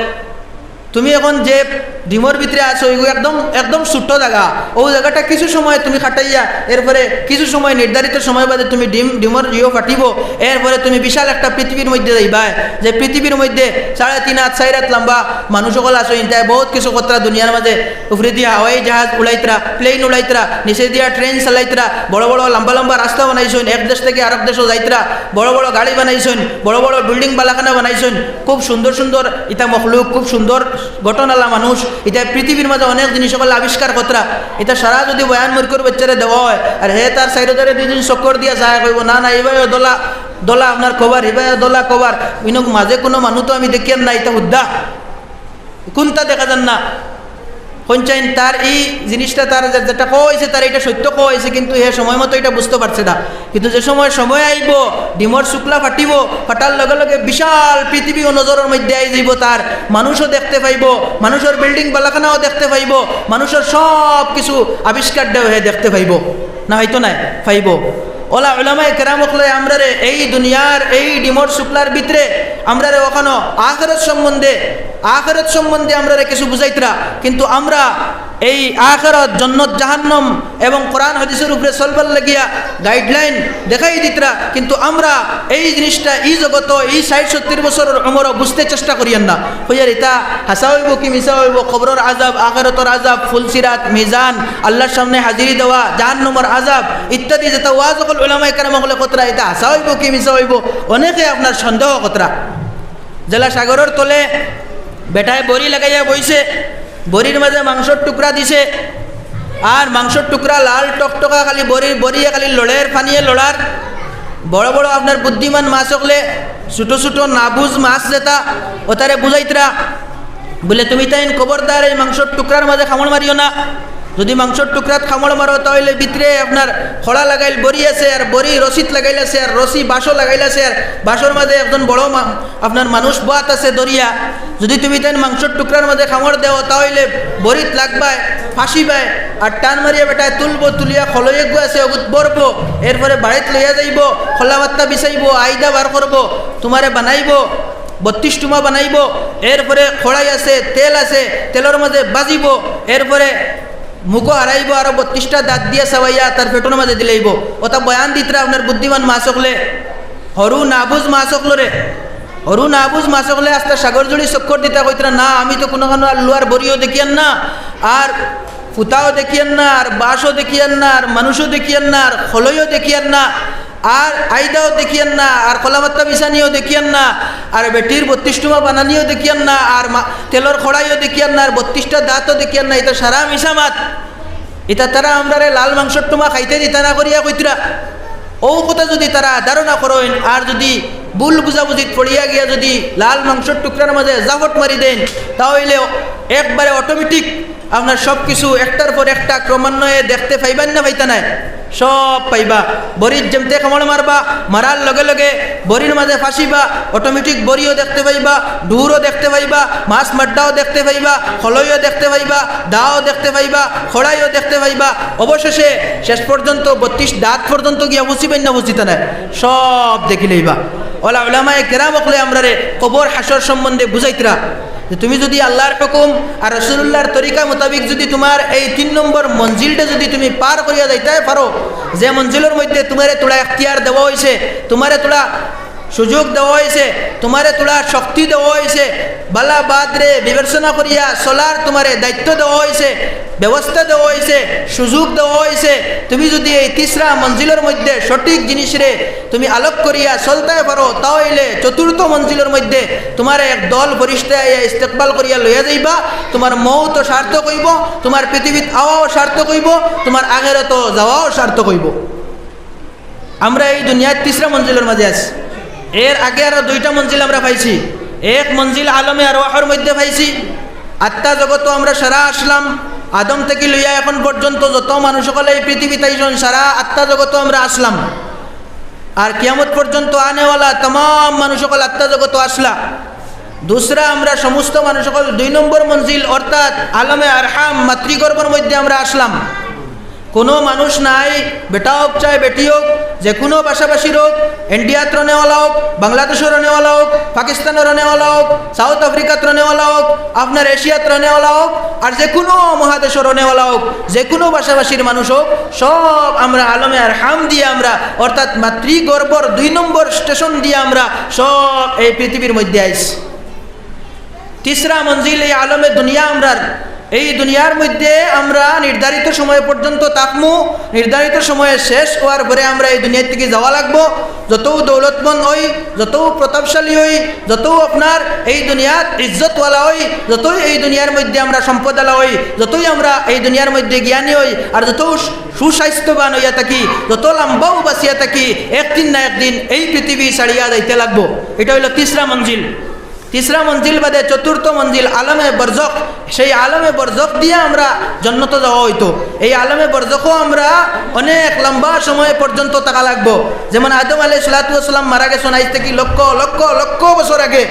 "তুমি এখন যে ডিমর ভিতরে আছো, ইগু একদম, একদম ছোট্ট জাগা। অউ জাগাটা কিছু সময় তুমি খাটাইয়া, এরপরে কিছু সময়, নির্ধারিত সময় বাদে তুমি ডিম, ডিমর ইয়ো ফাটিবো, এরপরে তুমি বিশাল একটা পৃথিবীর মধ্যে যাইবায়, যে পৃথিবীর মধ্যে সাড়ে তিন হাত, চাইর হাত লম্বা মানুষ অকল আছইন, তাইন বহুত কিছু করতরা দুনিয়ার মাঝে।" উপরেদি হাওয়াই জাহাজ উড়াইতরা, plane উড়াইতরা, নিচেদিয়া train চালাইতরা, বড় বড় লম্বা লম্বা রাস্তা বানাইছইন, এক দেশ থাকি আরক দেশো যাইতরা, বড় বড় গাড়ি বানাইছইন, বড় বড় building বালাখানা বানাইছইন, খুব সুন্দর সুন্দর ইতা মখলুক, খুব সুন্দর গঠনআলা মানুষ। ইতা পৃথিবীর মাঝে অনেক জিনিস অকল আবিষ্কার করতরা। ইতা সারা যুদি বয়ান মূর্খর বাইচ্চারে দেওয়া অয়, আর হে তার চাইরোধারে দুই দিন চক্কর দিয়া যায়, কইবো, "না, না, ইবায়ও দলা, দলা আপনার কবার, ইবায়ও দলা কবার, ইনো মাঝে কুনু মানুষ তো আমি দেখিয়ার না, ইতা হুদ্দা।" কুন্তা দেখা যার না। কইনচাইন তার ই জিনিসটা, তার যে-, যেটা কওয়া অইছে, তার ইটা সত্য কওয়া অইছে, কিন্তু হে সময় মতো ইটা বুঝতো পারছে না। কিন্তু যে সময়, সময় আইবো, ডিমর শুক্লা ফাটিবো, ফাটার লগে লগে বিশাল পৃথিবী অউ নজরর মধ্যে আই যাইবো তার। মানুষও দেখতে পাইবো, মানুষর building বালাখানাও দেখতে পাইবো, মানুষর সব কিছু আবিষ্কার দেও হে দেখতে পাইবো। না পাইতো নায়, পাইবো। অউলা উলামায়ে কেরাম অকলে আমরারে এই দুনিয়ার এই ডিমর শুক্লার ভিতরে আমরারে অখানো আখেরাত সম্বন্ধে, আখেরাত সম্বন্ধে আমরারে কিছু বুঝাইতরা, কিন্তু আমরা এই আখেরাত, জন্নত, জাহান্নাম এবং কোরআন হাদিসর উপরে চলবার লাগিয়া guideline দেখাই দিতরা, কিন্তু আমরা এই জিনিসটা ই জগতো ই ষাইট সত্তইর বছরর উমরো বুঝতে চেষ্টা করিয়ার না। কইয়ার ইতা হাছা অইবো কি মিছা অইবো, কবরর আযাব, আখেরাতর আযাব, ফুলসিরাত, মিজান, আল্লাহর সামনে হাজিরি দেওয়া, জাহান্নামর আযাব ইত্যাদি যেতা ওয়াজ অকল উলামায়ে কেরাম অকলে করতরা, ইতা হাছা অইবো কি মিছা অইবো, অনেকে আপনার সন্দেহ করতরা। যেলা সাগরর তলে বেটায় বড়ি লাগাইয়া বইছে, বড়ির মাঝে মাংসর টুকরা দিছে, আর মাংসর টুকরা লাল টকটকা, খালি বড়ি, বড়িয়ে খালি লড়ের, পানিয়ে লড়ার। বড় বড় আপনার বুদ্ধিমান মাছ অকলে, ছোট ছোট নাবুজ মাছ যেতা, অতারে বুঝাইতরা, বুলে, "তুমি তাইন খবরদার এই মাংসর টুকরার মাঝে কামড় মারিও না।" যদি মাংসর টুকরাত কামড় মারো, তা অইলে ভিতরে আপনার খড়া লাগাইল বড়ি আছে, আর বড়ি রশিত লাগাইল আছে, আর রশি বাঁশও লাগাইল আছে, আর বাঁশর মাঝে একজন বড় মা-, আপনার মানুষ বওয়াত আছে ধরিয়া। যদি তুমি তাইন মাংসর টুকরার মাঝে কামড় দেও, তা অইলে বড়িত লাগবায়, ফাঁসিবায়, আর টান মারিয়া বেটায় তুলবো, তুলিয়া খলই এগু আছে, অগুত ভরবো, এরপরে বাড়িত লইয়া যাইবো, খোলা বাত্তা বিছাইবো, আইদা বার করবো, তুমারে বানাইবো, বত্রিশ টুমা বানাইবো, এরপরে খড়াই আছে, তেল আছে, তেলর মাঝে বাজিবো, এরপরে মুখো হারাইবো, আরো বত্রিশটা দাঁত দিয়া চাবাইয়া তার পেটর মাঝে দিলাইবো। ওটা বয়ান দিতরা আপনার বুদ্ধিমান মাছ অকলে, হরু নাবুজ মাছ অকলরে, হরু নাবুজ মাছ অকলে আস্তা সাগর জুড়ি চক্কর দিতা কইতরা, "না, আমি তো কুনুখানো আর লুয়ার বড়িও দেখিয়ার না, আর ফুতাও দেখিয়ার না, আর বাঁশও দেখিয়ার না, আর মানুষও দেখিয়ার না, আর খলইও দেখিয়ার না, আর আইদাও দেখিয়ার না, আর খোলা বাত্তা বিছানিও দেখিয়ার না, আর বেটির বত্রিশ টুমা বানানিও দেখিয়ার না, আর মা-, তেলর খড়াইও দেখিয়ার না, আর বত্রিশটা দাঁতও দেখিয়ার না, ইতা সারা মিছা মাত।" ইতা তারা আমরারে লাল মাংসর টুমা খাইতে দিতা না করিয়া কইতরা। অউ কথা যদি তারা ধারণা করইন, আর যদি ভুল বুঝাবুঝিত পড়িয়া গিয়া যদি লাল মাংসর টুকরার মাঝে জাফট মারি দেইন, তা অইলে একবারে অটোমেটিক আপনার সব কিছু একটার পর একটা ক্রমান্বয়ে দেখতে পাইবা না পাইতা নায়? সব পাইবা। বড়িত যেমতে কামড় মারবা, মারার লগে লগে বড়ির মাঝে ফাঁসিবা, অটোমেটিক বড়িও দেখতে পাইবা, ডুরও দেখতে পাইবা, মাছ মাড্ডাও দেখতে পাইবা, খলইও দেখতে পাইবা, দাও দেখতে পাইবা, খড়াইও দেখতে পাইবা। অবশেষে শেষ পর্যন্ত বত্রিশ দাঁত পর্যন্ত গিয়া পৌঁছিবা না পৌঁছিতা নায়? সব দেখিলাইবা। অলা উলামায়ে কেরাম অকলে আমরারে কবর হাশর সম্বন্ধে বুঝাইতরা যে তুমি যদি আল্লার হুকুম আর রাসুলুল্লাহর তরিকা মোতাবিক যদি তুমার এই তিন নম্বর মঞ্জিলটা যদি তুমি পার করিয়া যাইতায় পারো, যে মঞ্জিলর মধ্যে তুমারে থুড়া এখতিয়ার দেওয়া অইছে, তুমারে থুড়া সুযোগ দেওয়া অইছে, তুমারে থুড়া শক্তি দেওয়া অইছে, বালা বাদরে বিবেচনা করিয়া চলার তুমারে দায়িত্ব দেওয়া অইছে, ব্যবস্থা দেওয়া অইছে, সুযোগ দেওয়া অইছে, তুমি যদি এই তিসরা মঞ্জিলর মধ্যে সঠিক জিনিসরে তুমি আলোক করিয়া চলতায় পারো, তা অইলে চতুর্থ মঞ্জিলর মধ্যে তুমারে এক দল ফিরিস্তা আইয়া ইস্তেকবাল করিয়া লইয়া যাইবা। তুমার মউতও সার্থক অইবো, তুমার পৃথিবীত আওয়াও সার্থক অইবো, তুমার আখেরাতো যাওয়াও সার্থক অইবো। আমরা এই দুনিয়ার তিসরা মঞ্জিলর মাঝে আছি। এর আগে আরো দুইটা মঞ্জিল আমরা পাইছি। এক মঞ্জিল আলমে আরওয়াহর মধ্যে পাইছি। আত্মা জগতো আমরা সারা আসলাম, আদম থাকি লইয়া এখন পর্যন্ত যত মানুষ অকল এই পৃথিবীত আইছইন, সারা আত্মা জগতো আমরা আসলাম। আর কিয়ামত পর্যন্ত আনেওয়ালা তামাম মানুষ অকল আত্মা জগতো আসলা। দুসরা আমরা সমস্ত মানুষ অকল দুই নম্বর মঞ্জিল অর্থাৎ আলমে আরহাম, মাতৃগর্ভর মধ্যে আমরা আসলাম। কোনো মানুষ নাই, বেটা অউক চাই বেটি অউক, যে কোনো ভাষাভাষীর অউক, ইন্ডিয়াত রনেওয়ালা অউক, বাংলাদেশর রনেওয়ালা অউক, পাকিস্তানর রনেওয়ালা অউক, সাউথ আফ্রিকাত রনেওয়ালা অউক, আপনার এশিয়াত রনেওয়ালা অউক, আর যে কোনো মহাদেশর রনেওয়ালা অউক, যে কোনো ভাষাভাষীর মানুষ অউক, সব আমরা আলমে আরহাম দিয়া আমরা, অর্থাৎ মাতৃগর্ভর দুই নম্বর স্টেশন দিয়া আমরা সব এই পৃথিবীর মধ্যে আইছি। তিসরা মঞ্জিল এই আলমে দুনিয়া আমরার। এই দুনিয়ার মধ্যে আমরা নির্ধারিত সময় পর্যন্ত থাকমু, নির্ধারিত সময় শেষ অওয়ার পরে আমরা এই দুনিয়া থাকি যাওয়া লাগবো। যতউ দৌলতমন্দ অই, যতউ প্রতাপশালী অই, যতউ আপনার এই দুনিয়াত ইজ্জতওয়ালা অই, যতউ এই দুনিয়ার মধ্যে আমরা সম্পদআলা অই, যতউ আমরা এই দুনিয়ার মধ্যে জ্ঞানী অই, আর যতউ সু-, সুস্বাস্থ্যবান অইয়া থাকি, যত লম্বাউ বাঁচিয়া থাকি, একদিন না একদিন এই পৃথিবী ছাড়িয়া যাইতে লাগবো। ইটা অইলো তিসরা মঞ্জিল। তিসরা মঞ্জিল বাদে চতুর্থ মঞ্জিল আলমে বরজখ। সেই আলমে বরজখ দিয়া আমরা জন্নতো যাওয়া অইতো। এই আলমে বরজখো আমরা অনেক লম্বা সময় পর্যন্ত থাকা লাগবো। যেমন আদম আলাইহিস সালাতু ওয়াস সালাম মারা গেছইন আইজ থাকি লক্ষ লক্ষ লক্ষ বছর আগে।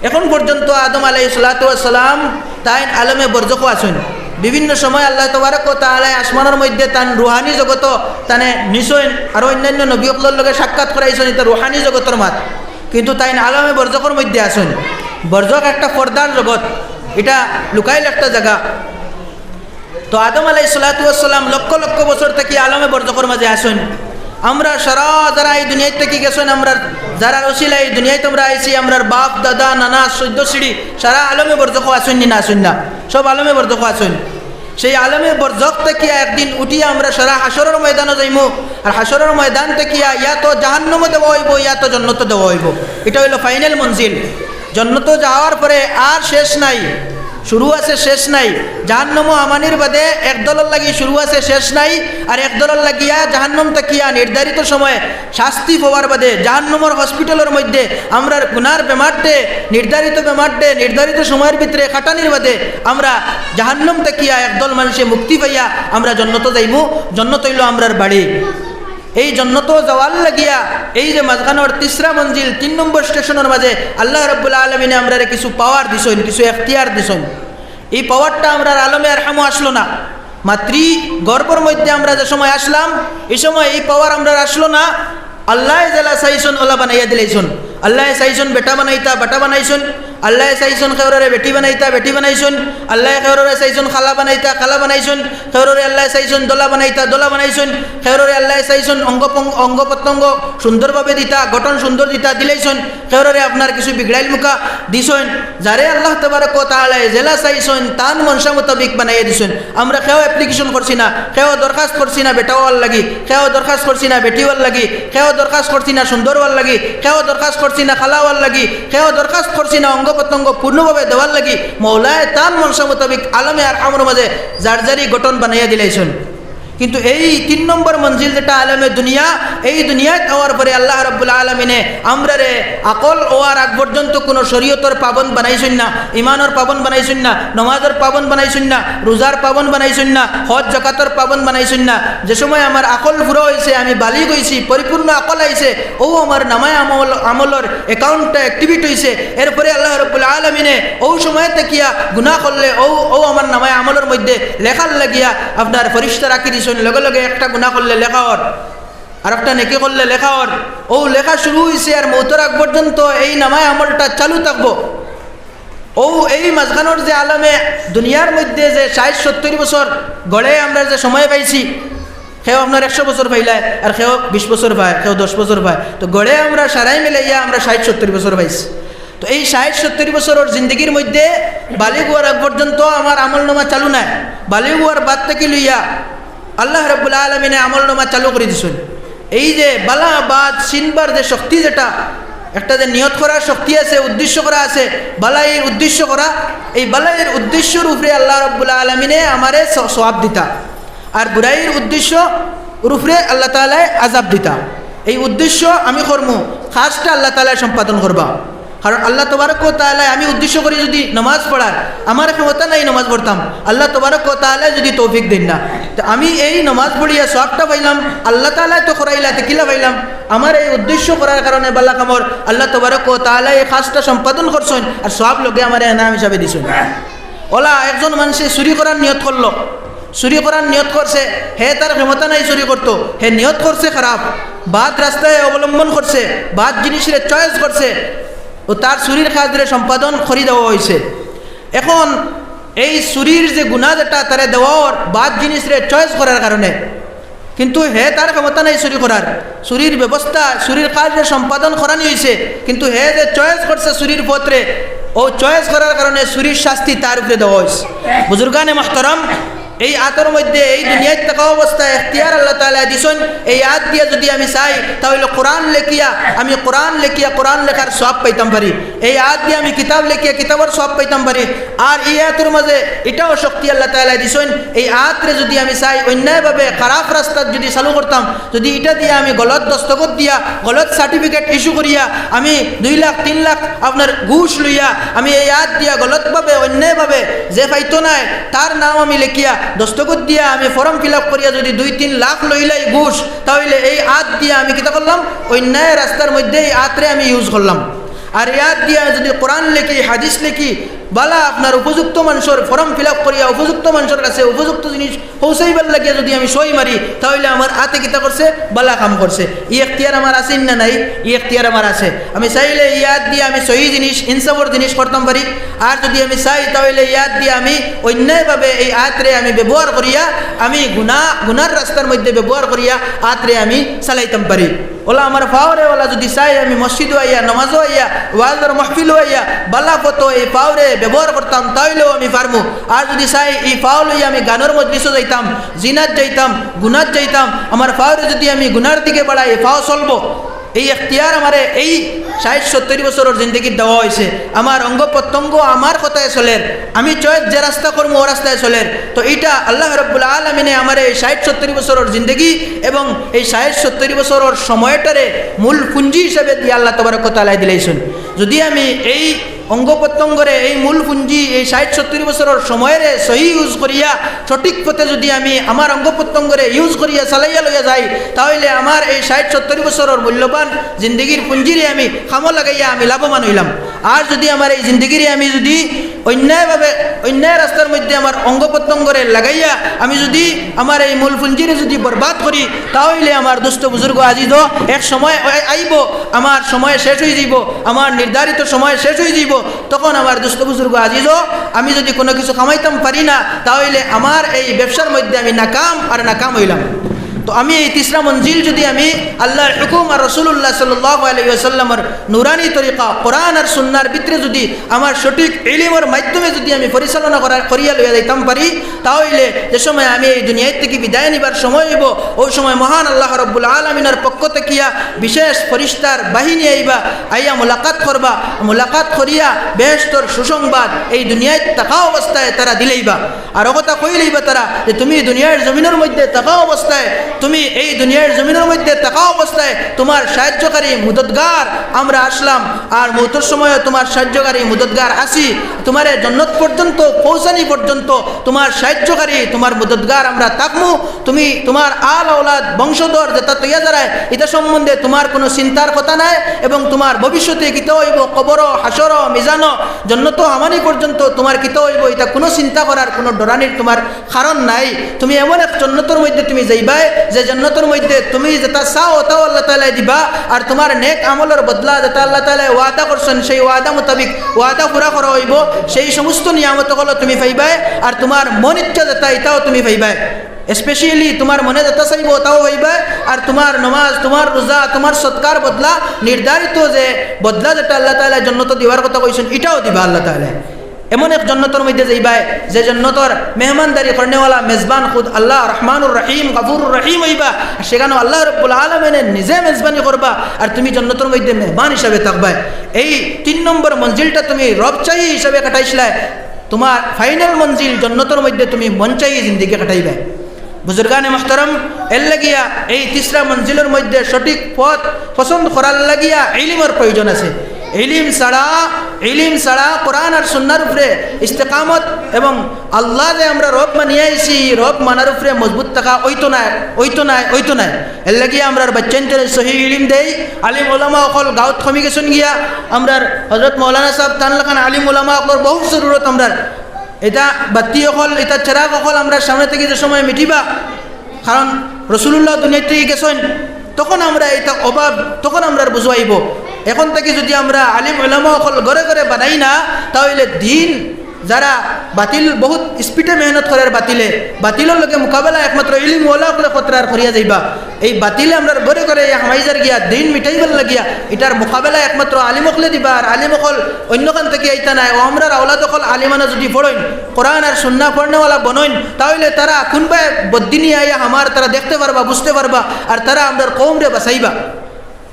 এখন পর্যন্ত আদম আলাইহিস সালাতু ওয়াস সালাম তাইন আলমে বরজখো আছইন। বিভিন্ন সময় আল্লাহ তাবারাক ওয়া তাআলায় আসমানর মধ্যে তান রুহানি জগতো তানে নিছইন, আর অন্যান্য নবী অকলর লগে সাক্ষাৎ করাইছইন, ইটা রুহানি জগতর মাত। কিন্তু তাইন আলমে বরজখর মধ্যে আছইন। বরজখ একটা পর্দার জগত, ইটা লুকাইল একটা জাগা। তো আদম আলাইহিস সালাতু ওয়াস সালাম লক্ষ লক্ষ বছর থাকি আলমে বরজখর মাঝে আছইন। আমরা সারা যারা এই দুনিয়াত থাকি গেছইন, আমরা যারার উসিলায় এই দুনিয়াত আমরা আইছি, আমরার বাপ, দাদা, নানা, চৈদ্দ সিঁড়ি, সারা আলমে বরজখো আছইন নি না আছইন না? সব আলমে বরজখো আছইন। সেই আলমে বরজখ থাকিয়া একদিন উঠিয়া আমরা সারা হাশরর ময়দানো যাইমু। আর হাশরর ময়দান থাকিয়া ইয়া তো জাহান্নামো দেওয়া অইবো, ইয়া তো জন্নতো দেওয়া অইবো। ইটা অইলো ফাইনাল মঞ্জিল। জন্নতো যাওয়ার পরে আর শেষ নাই। শুরু আছে, শেষ নাই। জাহান্নামো হামানির বাদে এক দলর লাগি শুরু আছে, শেষ নাই, আর এক দলর লাগিয়া জাহান্নাম থাকিয়া নির্ধারিত সময়ে শাস্তি পাওয়ার বাদে, জাহান্নামর হসপিটালর মধ্যে আমরার গুনার বেমারটে, নির্ধারিত বেমারটে নির্ধারিত সময়ের ভিতরে কাটানির বাদে আমরা জাহান্নাম থাকিয়া একদল মানুষে মুক্তি পাইয়া আমরা জন্নতো যাইমু, জন্নত অইলো আমরার বাড়ি। এই জন্নতো যাওয়ার লাগিয়া এই যে মাঝখানোর তিসরা মঞ্জিল, তিন নম্বর স্টেশনর মাঝে আল্লাহ রাব্বুল আলামিনে আমরারে কিছু পাওয়ার দিছইন, কিছু এখতিয়ার দিছইন। এই পাওয়ারটা আমরার আলমে আরহামো আসলো না। মাতৃ গর্ভর মধ্যে আমরা যে সময় আসলাম, এই সময় এই পাওয়ার আমরার আসলো না। আল্লায় যেলা চাইছইন ওলা বানাইয়া দিলাইছইন। আল্লায় চাইছইন বেটা বানাইতা, বেটা বানাইছইন। আল্লায় চাইছইন কেউররে বেটি বানাইতা, বেটি বানাইছইন। আল্লায় কেউররে চাইছইন কালা বানাইতা, কালা বানাইছইন। কেউররে আল্লায় চাইছইন ধলা বানাইতা, ধলা বানাইছইন। কেউররে আল্লায় চাইছইন অঙ্গ পং-, অঙ্গ প্রত্যঙ্গ সুন্দরভাবে দিতা, গঠন সুন্দর দিতা, দিলাইছইন। কেউররে আপনার কিছু বিগড়াইল মুখা দিছইন। যারে আল্লাহ তাবারক ওয়া তাআলায় যেলা চাইছইন তান মনসা মোতাবিক বানাইয়া দিছইন। আমরা কেউ অ্যাপ্লিকেশন করছি না, কেউ দরখাস্ত করছি না বেটা অওয়ার লাগি, কেউ দরখাস্ত করছি না বেটি অওয়ার লাগি, কেউ দরখাস্ত করছি না সুন্দর অওয়ার লাগি, কেউ দরখাস্ত করছি না কালা অওয়ার লাগি, কেউ দরখাস্ত করছি না অঙ্গ প্রত্যঙ্গ পূর্ণভাবে দেওয়ার লাগি। মৌলায় তান মনসা মোতাবিক আলমে আরহামর মাঝে যার যারই গঠন বানাইয়া দিলাইছইন। কিন্তু এই তিন নম্বর মঞ্জিল যেটা আলমে দুনিয়া, এই দুনিয়াত আওয়ার পরে আল্লাহ রাব্বুল আলামিনে আমরারে আকল অওয়ার আগ পর্যন্ত কোনো শরীয়তর পাবন্দ বানাইছইন না, ইমানর পাবন্দ বানাইছইন না, নমাজর পাবন্দ বানাইছইন না, রোজার পাবন্দ বানাইছইন না, হজ জাকাতর পাবন্দ বানাইছইন না। যে সময় আমার আকল পুরা অইছে, আমি বালিগ অইছি, পরিপূর্ণ আকল আইছে, অউ আমার নামায় আমল, আমলর অ্যাকাউন্টটা অ্যাক্টিভেট অইছে। এরপরে আল্লাহ রাব্বুল আলামিনে অউ সময় থাকিয়া গুনাহ করলে অউ, অউ আমার নামায় আমলর মধ্যে লেখার লাগিয়া আপনার ফিরিস্তা রাখি দিছইন, লগে লগে একটা গুনাহ করলে লেখা অর, আর একটা নেকি করলে লেখা অর। অউ লেখা শুরু অইছে আর মৌতর আগ পর্যন্ত এই নামায় আমলটা চালু থাকবো। অউ এই মাঝখানোর যে আলমে দুনিয়ার মধ্যে যে ষাইট সত্তইর বছর গড়ে আমরা যে সময় পাইছি, কেউ আপনার একশো বছর পাইলায়, আর কেউ বিশ বছর পায়, কেউ দশ বছর পায়। তো গড়ে আমরা সারাই মিলাইয়া আমরা ষাইট সত্তইর বছর পাইছি। তো এই ষাইট সত্তইর বছরর জিন্দেগির মধ্যে বালিগ অওয়ার আগ পর্যন্ত আমার আমল নামা চালু নাই। বালিগ অওয়ার বাদ থাকি লইয়া আল্লাহ রাব্বুল আলামিনে আমল নামা চালু করি দিছইন। এই যে বালা বাদ চিনবার যে শক্তি, যেটা একটা যে নিয়ত করার শক্তি আছে, উদ্দেশ্য করা আছে, বালাইর উদ্দেশ্য করা, এই বালাইর উদ্দেশ্যর উপরে আল্লাহ রাব্বুল আলামিনে আমারে স-, সওয়াব দিতা। আর বুরাইর উদ্দেশ্য উপরে আল্লাহ তাআলায় আযাব দিতা। এই উদ্দেশ্য আমি করমু, কাজটা আল্লাহ তাআলায় সম্পাদন করবা। কারণ আল্লাহ তাবারক ওয়া তাআলায় আমি উদ্দেশ্য করি যদি নামাজ পড়ার, আমার ক্ষমতা নাই নামাজ পড়তাম, আল্লাহ তাবারক ওয়া তাআলায় যদি তৌফিক দেইন না, তো আমি এই নামাজ পড়িয়া সওয়াবটা পাইলাম, আল্লাহ তাআলায় তো করাইলা, তে কিলা পাইলাম? আমার এই উদ্দেশ্য করার কারণে বালা কামর আল্লাহ তাবারক ওয়া তাআলায় এই কাজটা সম্পাদন করছইন, আর সওয়াব লগে আমারে এনাম হিসাবে দিছইন। অলা একজন মানষে চুরি করার নিয়ত করলো, চুরি করার নিয়ত করছে, হে তার ক্ষমতা নাই চুরি করতো, হে নিয়ত করছে খারাপ, বাদ রাস্তায় অবলম্বন করছে, বাদ জিনিসরে চয়েস করছে, অউ তার চুরির কাজরে সম্পাদন করি দেওয়া অইছে। এখন এই চুরির যে গুনাহ যেটা তারে দেওয়া অর বাদ জিনিসরে চয়েস করার কারণে, কিন্তু হে তার ক্ষমতা নাই চুরি করার, চুরির ব্যবস্থা, চুরির কাজরে সম্পাদন করানি অইছে, কিন্তু হে যে চয়েস করছে চুরির পথরে, অউ চয়েস করার কারণে চুরির শাস্তি তার উপরে দেওয়া অইছে। বুজুর্গানে মুহতারাম, এই আতর মধ্যে এই দুনিয়াত থাকা অবস্থায় এখতিয়ার আল্লাহ তাআলায় দিছইন। এই আত দিয়া যদি আমি চাই, তা অইলে কোরআন লেখিয়া, আমি কোরআন লেখিয়া কোরআন লেখার সওয়াব পাইতাম পারি। এই আত দিয়া আমি কিতাব লেখিয়া কিতাবর সওয়াব পাইতাম পারি। আর এই আতর মাঝে ইটাও শক্তি আল্লাহ তাআলায় দিছইন, এই আতরে যদি আমি চাই অন্যায়ভাবে খারাপ রাস্তাত যদি চালু করতাম, যদি ইটা দিয়া আমি গলত দস্তখত দিয়া, গলত সার্টিফিকেট ইস্যু করিয়া, আমি দুই লাখ, তিন লাখ আপনার ঘুষ লইয়া, আমি এই আত দিয়া গলতভাবে, অন্যায়ভাবে, যে পাইতো নায়, তার নাম আমি লেখিয়া, দস্তখত দিয়া, আমি ফর্ম ফিল আপ করিয়া যদি দুই তিন লাখ লইলাই ঘুষ, তা অইলে এই আত দিয়া আমি কিতা করলাম? অন্যায় রাস্তার মধ্যে এই আতরে আমি ইউজ করলাম। আর এই আত দিয়া যদি কোরআন লেখি, হাদিস লেখি, বালা আপনার উপযুক্ত মানষর ফর্ম ফিল আপ করিয়া, উপযুক্ত মানষর কাছে উপযুক্ত জিনিস পৌঁছাইবার লাগিয়া যদি আমি সই মারি, তা অইলে আমার আতে কিতা করছে? বালা কাম করছে। ই এখতিয়ার আমার আছে না নাই? ই এখতিয়ার আমার আছে। আমি চাইলে ই আত দিয়া আমি সহি জিনিস, ইনসাফর জিনিস করতাম পারি। আর যদি আমি চাই, তা অইলে ই আত দিয়া আমি অন্যায়ভাবে এই আতরে আমি ব্যবহার করিয়া, আমি গুনা, গুনার রাস্তার মধ্যে ব্যবহার করিয়া আতরে আমি চালাইতাম পারি। অলা আমার পাওরে অলা যদি চাই আমি মসজিদো আইয়া, নমাজো আইয়া, ওয়াজর মাহফিলো আইয়া, বালা পথো এই পাওরে ব্যবহার করতাম, তা অইলেও আমি পারমু। আর যদি চাই ই পাও লইয়া আমি গানর মজলিসো যাইতাম, জিনাত যাইতাম, গুনাত যাইতাম, আমার পাওরে যদি আমি গুনার দিকে বাড়াই, এই পাও চলবো। এই এখতিয়ার আমারে এই ষাইট সত্তইর বছরর জিন্দেগিত দেওয়া অইছে। আমার অঙ্গ প্রত্যঙ্গ আমার কথায় চলের, আমি চয়েস যে রাস্তা করমু অউ রাস্তায় চলের। তো ইটা আল্লাহ রাব্বুল আলামিনে আমারে এই ষাইট সত্তইর বছরর জিন্দেগি এবং এই ষাইট সত্তইর বছরর সময়টারে মূল পুঞ্জি হিসাবে দিয়া আল্লাহ তাবারক ওয়া তাআলায় দিলাইছইন। যদি আমি এই অঙ্গ প্রত্যঙ্গরে, এই মূল পুঞ্জি, এই ষাইট সত্তইর বছরর সময়রে সহি ইউজ করিয়া, সঠিক পথে যদি আমি আমার অঙ্গ প্রত্যঙ্গরে ইউজ করিয়া চালাইয়া লইয়া যাই, তাহলে আমার এই ষাইট সত্তইর বছরর মূল্যবান জিন্দেগির পুঞ্জিরে আমি কামো লাগাইয়া আমি লাভবান অইলাম। আর যদি আমার এই জিন্দেগিরে আমি যদি অন্যায়ভাবে, অন্যায় রাস্তার মধ্যে আমার অঙ্গ প্রত্যঙ্গরে লাগাইয়া আমি যদি আমার এই মূল পুঞ্জিরে যদি বরবাদ করি, তাহলে আমার দোস্ত বুজুর্গ আজিজ, এক সময় আই-, আইবো, আমার সময় শেষ অইযিবো, আমার নির্ধারিত সময় শেষ অইযিবো। তখন আমার দোস্ত বুজুর্গ আজিজ, আমি যদি কোনো কিছু কামাইতাম পারি না, তাহলে আমার এই ব্যবসার মধ্যে আমি নাকাম আর নাকাম অইলাম। তো আমি এই তিসরা মঞ্জিল যদি আমি আল্লাহর হুকুম আর রাসূলুল্লাহ সাল্লাল্লাহু আলাইহি ওয়াসাল্লামর নুরানি তরিকা, কোরআন আর সুন্নাহর ভিতরে যদি আমার সঠিক ইলিমর মাধ্যমে যদি আমি পরিচালনা করা, করিয়া লইয়া যাইতাম পারি, তাহলে যে সময় আমি এই দুনিয়া থাকি বিদায় নিবার সময় অইবো, অউ সময় মহান আল্লাহ রাব্বুল আলামিনর পক্ষ থাকিয়া বিশেষ ফিরিস্তার বাহিনী আইবা, আইয়া মুলাকাত করবা, মুলাকাত করিয়া বেহেশতর সুসংবাদ এই দুনিয়াত থাকা অবস্থায় তারা দিলাইবা। আর অউ কথা কইলাইবা তারা যে, "তুমি দুনিয়ার জমিনর মধ্যে থাকা অবস্থায়, তুমি এই দুনিয়ার জমিনর মধ্যে থাকা অবস্থায় তুমার সাহায্যকারী মুদতগার আমরা আছলাম, আর মউতর সময়ও তুমার সাহায্যকারী মুদতগার আছি, তুমারে জন্নত পর্যন্ত পৌঁছানি পর্যন্ত তুমার সাহায্যকারী, তুমার মুদতগার আমরা থাকমু। তুমি তুমার আল আওলাদ বংশধর যেতা তৈয়া যারায়, ইতা সম্বন্ধে তুমার কোনো চিন্তার কথা নাই, এবং তুমার ভবিষ্যতে কিতা অইবো, কবরো, হাশরো, মিজানো, জন্নতো হামানি পর্যন্ত তুমার কিতা অইবো, ইতা কোনো চিন্তা করার, কোনো ডরানির তুমার কারণ নাই। তুমি এমন এক জন্নতর মধ্যে তুমি যাইবায়, যে জন্নতর মধ্যে তুমি যেতা চাও, অতাও আল্লাহ তাআলায় দিবা, আর তুমার নেক আমলর বদলা যেতা আল্লাহ তাআলায় ওয়াদা করছইন, সেই ওয়াদা মোতাবিক ওয়াদা পুরা করা অইবো, সেই সমস্ত নিয়ামত অকলও তুমি পাইবায়, আর তুমার মন ইচ্ছা যেতা, ইতাও তুমি পাইবায়।" Specially তুমার মনে যেতা চাইবো, অতাও পাইবায়, আর তুমার নমাজ, তুমার রোজা, তুমার সদকার বদলা, নির্ধারিত যে বদলা যেতা আল্লাহ তাআলায় জন্নতো দিবার কথা কইছইন, ইটাও দিবা আল্লাহ তাআলায়। এমন এক জন্নতর মধ্যে যাইবায়, যে জন্নতর মেহমানদারি করনেওয়ালা মেজবান খুদ আল্লাহ রহমানুর রহিম, গাফুরুর রহিম অইবা। আর সেখানো আল্লাহ রাব্বুল আলামিনে নিজে মেজবানি করবা, আর তুমি জন্নতর মধ্যে মেহমান হিসাবে থাকবায়। এই তিন নম্বর মঞ্জিলটা তুমি রব চাহি হিসাবে কাটাইছলায়, তুমার final মঞ্জিল জন্নতর মধ্যে তুমি মন চাহি জিন্দেগি কাটাইবায়। বুজুর্গানে মুহতারাম, এর লাগিয়া এই তিসরা মঞ্জিলর মধ্যে সঠিক পথ পছন্দ করার লাগিয়া ইলিমর প্রয়োজন আছে। ইলিম ছাড়া, ইলিম ছাড়া কোরআন আর সুন্নাহর উপরে ইস্তেকামত এবং আল্লাহ যে আমরা রব মানিয়া আইছি, রব মানার উপরে মজবুত থাকা অইতো নায়, অইতো নায়, অইতো নায়। এর লাগিয়া আমরার বাচ্চাইন্তরে সহি ইলিম দেই, আলিম উলামা অকল গাউত কমি গেছইন গিয়া, আমরার হযরত মাওলানা সাহেব তান লাখান আলিম উলামা অকলর বহুত জরুরত আমরার। ইতা বাত্তি অকল, ইতা চেরাগ অকল আমরার সামনে থাকি যে সময় মিটিবা, কারণ রাসূলুল্লাহ দুনিয়া থাকি গেছইন, তখন আমরা ইতা অভাব, তখন আমরার বুঝাইবো। এখন থাকি যদি আমরা আলিম উলামা অকল ঘরে ঘরে বানাই না, তাহলে দিন যারা বাতিল বহুত speed-এ মেহনত করের বাতিলে, বাতিলর লগে মোকাবেলা একমাত্র ইলিমওয়ালা অকলে করতারা আর করিয়া যাইবা। এই বাতিলে আমরার ঘরে ঘরে হামাই যার গিয়া দিন মিটাইবার লাগিয়া, ইটার মোকাবেলা একমাত্র আলিম অকলে দিবা। আর আলিম অকল অইন্যখান থাকি আইতা নায়। অউ আমরার আওলাদ অকল আলিমানা যদি পড়ইন, কোরআন আর সুন্নাহ পড়নেওয়ালা বনইন, তাহলে তারা কুনবায় বদিনি আইয়া হামার তারা দেখতে পারবা, বুঝতে পারবা, আর তারা আমরার কওমরে বাঁচাইবা।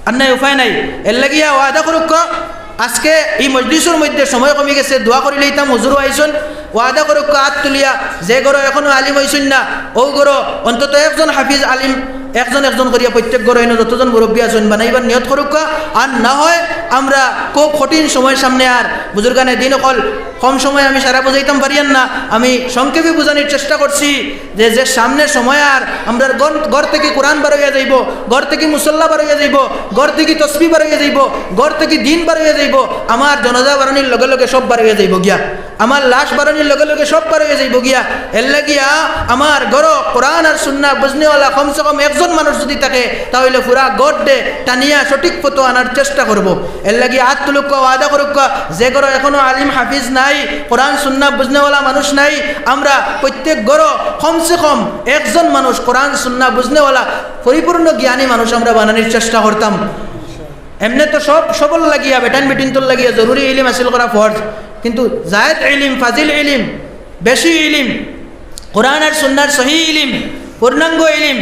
আর নাই, উপায় নাই। এর লাগিয়া ওয়াদা করুক্কা, আজকে ই মজলিসর মধ্যে সময় কমি গেছে, দোয়া করি লইতাম, হুজুরও আইছইন। ওয়াদা করুক্কা আত তুলিয়া, যে ঘরো এখনো আলিম অইছইন না, অউ ঘরো অন্তত একজন হাফিজ আলিম, একজন একজন করিয়া প্রত্যেক ঘরো ইনো যতজন মুরব্বি আছইন, বানাইবার নিয়ত করুক্কা। আর না হয় আমরা খুব কঠিন সময় সামনে, আর বুজুর্গানে দিন অকল, কম সময় আমি সারা বুঝাইতাম পারিয়ার না, আমি সংক্ষেপে বুঝানির চেষ্টা করছি। যে, যে সামনে সময় আর আমরার ঘর, ঘর থাকি কোরআন বারইয়া যাইবো, ঘর থাকি মুসল্লা বারইয়া যাইবো, ঘর থাকি তসবি বারইয়া যাইবো, ঘর থাকি দিন বারইয়া যাইবো, আমার জানাজা বারনির লগে লগে সব বারইয়া যাইবো গিয়া, আমার লাশ বারনির লগে লগে সব বারইয়া যাইবো গিয়া। এর লাগিয়া আমার ঘরো কোরআন আর সুন্নাহ বুঝনেওয়ালা কমসে কম একজন মানুষ যদি থাকে, তাহলে পুরা ঘররে টানিয়া সঠিক পথো আনার চেষ্টা করবো। এর লাগিয়া আত তুলুক্কা, ওয়াদা করুক্কা, যে ঘরো এখনো আলিম হাফিজ নাই, কোরআন সুন্নাহ বুঝনেওয়ালা মানুষ নাই, আমরা প্রত্যেক ঘরো কমসে কম একজন মানুষ কোরআন সুন্নাহ বুঝনেওয়ালা পরিপূর্ণ জ্ঞানী মানুষ আমরা বানানির চেষ্টা করতাম। এমনে তো সব, সবর লাগিয়া, বেটাইন বেটিন্তর লাগিয়া জরুরি ইলিম হাসিল করা ফরজ, কিন্তু জায়েদ ইলিম, ফাজিল ইলিম, বেশি ইলিম, কোরআন আর সুন্নাহর সহি ইলিম, পূর্ণাঙ্গ ইলিম,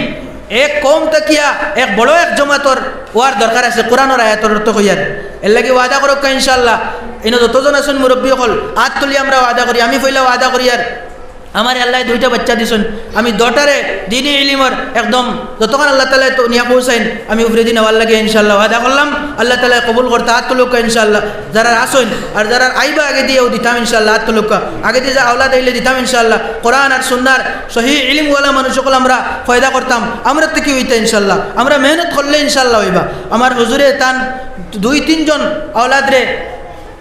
এক কওম থাকিয়া এক বড় এক জমাতর অওয়ার দরকার আছে, কোরআনর আয়াতর অর্থ কইয়ার। এরলাগি ওয়াদা করউক্কা ইনশাআল্লাহ। ইনো যতজন আছইন মুরব্বি অকল, আত তুলি আমরা ওয়াদা করি। আমি পয়লা ওয়াদা করিয়ার, আমারে আল্লায় দুইটা বাইচ্চা দিছইন, আমি দুটারে দিনি ইলিমর একদম যতখান আল্লাহ তাআলায় তো নিয়া পৌঁছাইন, আমি উপরেদি নেওয়ার লাগি ইনশাআল্লাহ ওয়াদা করলাম। আল্লাহ তাআলায় কবুল করতা, আত তুলউক্কা ইনশাআল্লাহ। যারার আছইন আর যারার আইবা আগেদি অউ দিতাম ইনশাআল্লাহ, আত তুলউক্কা। আগেদি যে আওলাদ আইলে দিতাম ইনশাআল্লাহ। কোরআন আর সুন্নার সহি ইলিমওয়ালা মানুষ অকল আমরা পয়দা করতাম, আমরার থাকি অইতা ইনশাআল্লাহ। আমরা মেহনত করলে ইনশাআল্লাহ অইবা। আমার হুজুরে তান দুই তিনজন আওলাদরে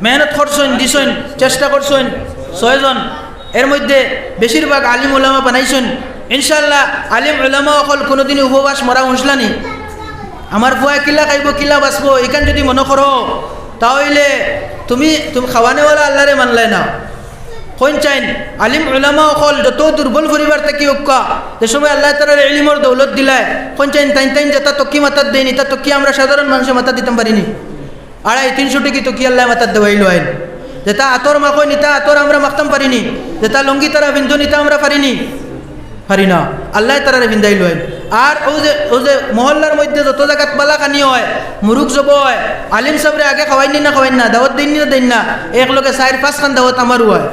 মেহনত করছইন, দিছইন, চেষ্টা করছইন, ছয়জন। এর মধ্যে বেশিরভাগ আলিম উলামা বানাইছইন। ইনশাআল্লাহ, আলিম উলামা অকল কুনুদিন উপবাস মরা হুনছলানি? আমার পুয়ায় কিলা খাইবো, কিলা বাঁচবো, ইখান যুদি মনো করো, তা অইলে তুমি, তুমি খাওয়ানেওয়ালা আল্লারে মানলায় না। কইন চাইন, আলিম উলামা অকল যত দুর্বল পরিবার থাকি অউক্কা, যে সময় আল্লায় তারারে ইলিমর দৌলত দিলায়, কইন চাইন তাইন তাইন যেতা তকি মাথাত দেইন, ইতা তকি আমরা সাধারণ মানষে মাথাত দিতাম পারিনি। আড়াই তিনশো টেকি তকি আল্লায় মাথাত দেওয়াইলো আইন। যেতা আতর মাখইন, ইতা আতর আমরা মাখতাম পারিনি। যেতা লুঙ্গি তারা পিন্দইন, ইতা আমরা পারিনি, পারি না। আল্লায় তারারে পিন্দাইলো আইন। আর অউ যে, অউ যে মহল্লার মধ্যে যত জাগাত বালা খানি অয়, মুরুগ জবো অয়, আলিম সাবরে আগে খাওয়াইন নি না খাওয়াইন না, দাওয়াত দেইন নি না দেইন না, একলগে চাইর পাঁচখান দাওয়াত আমারও অয়।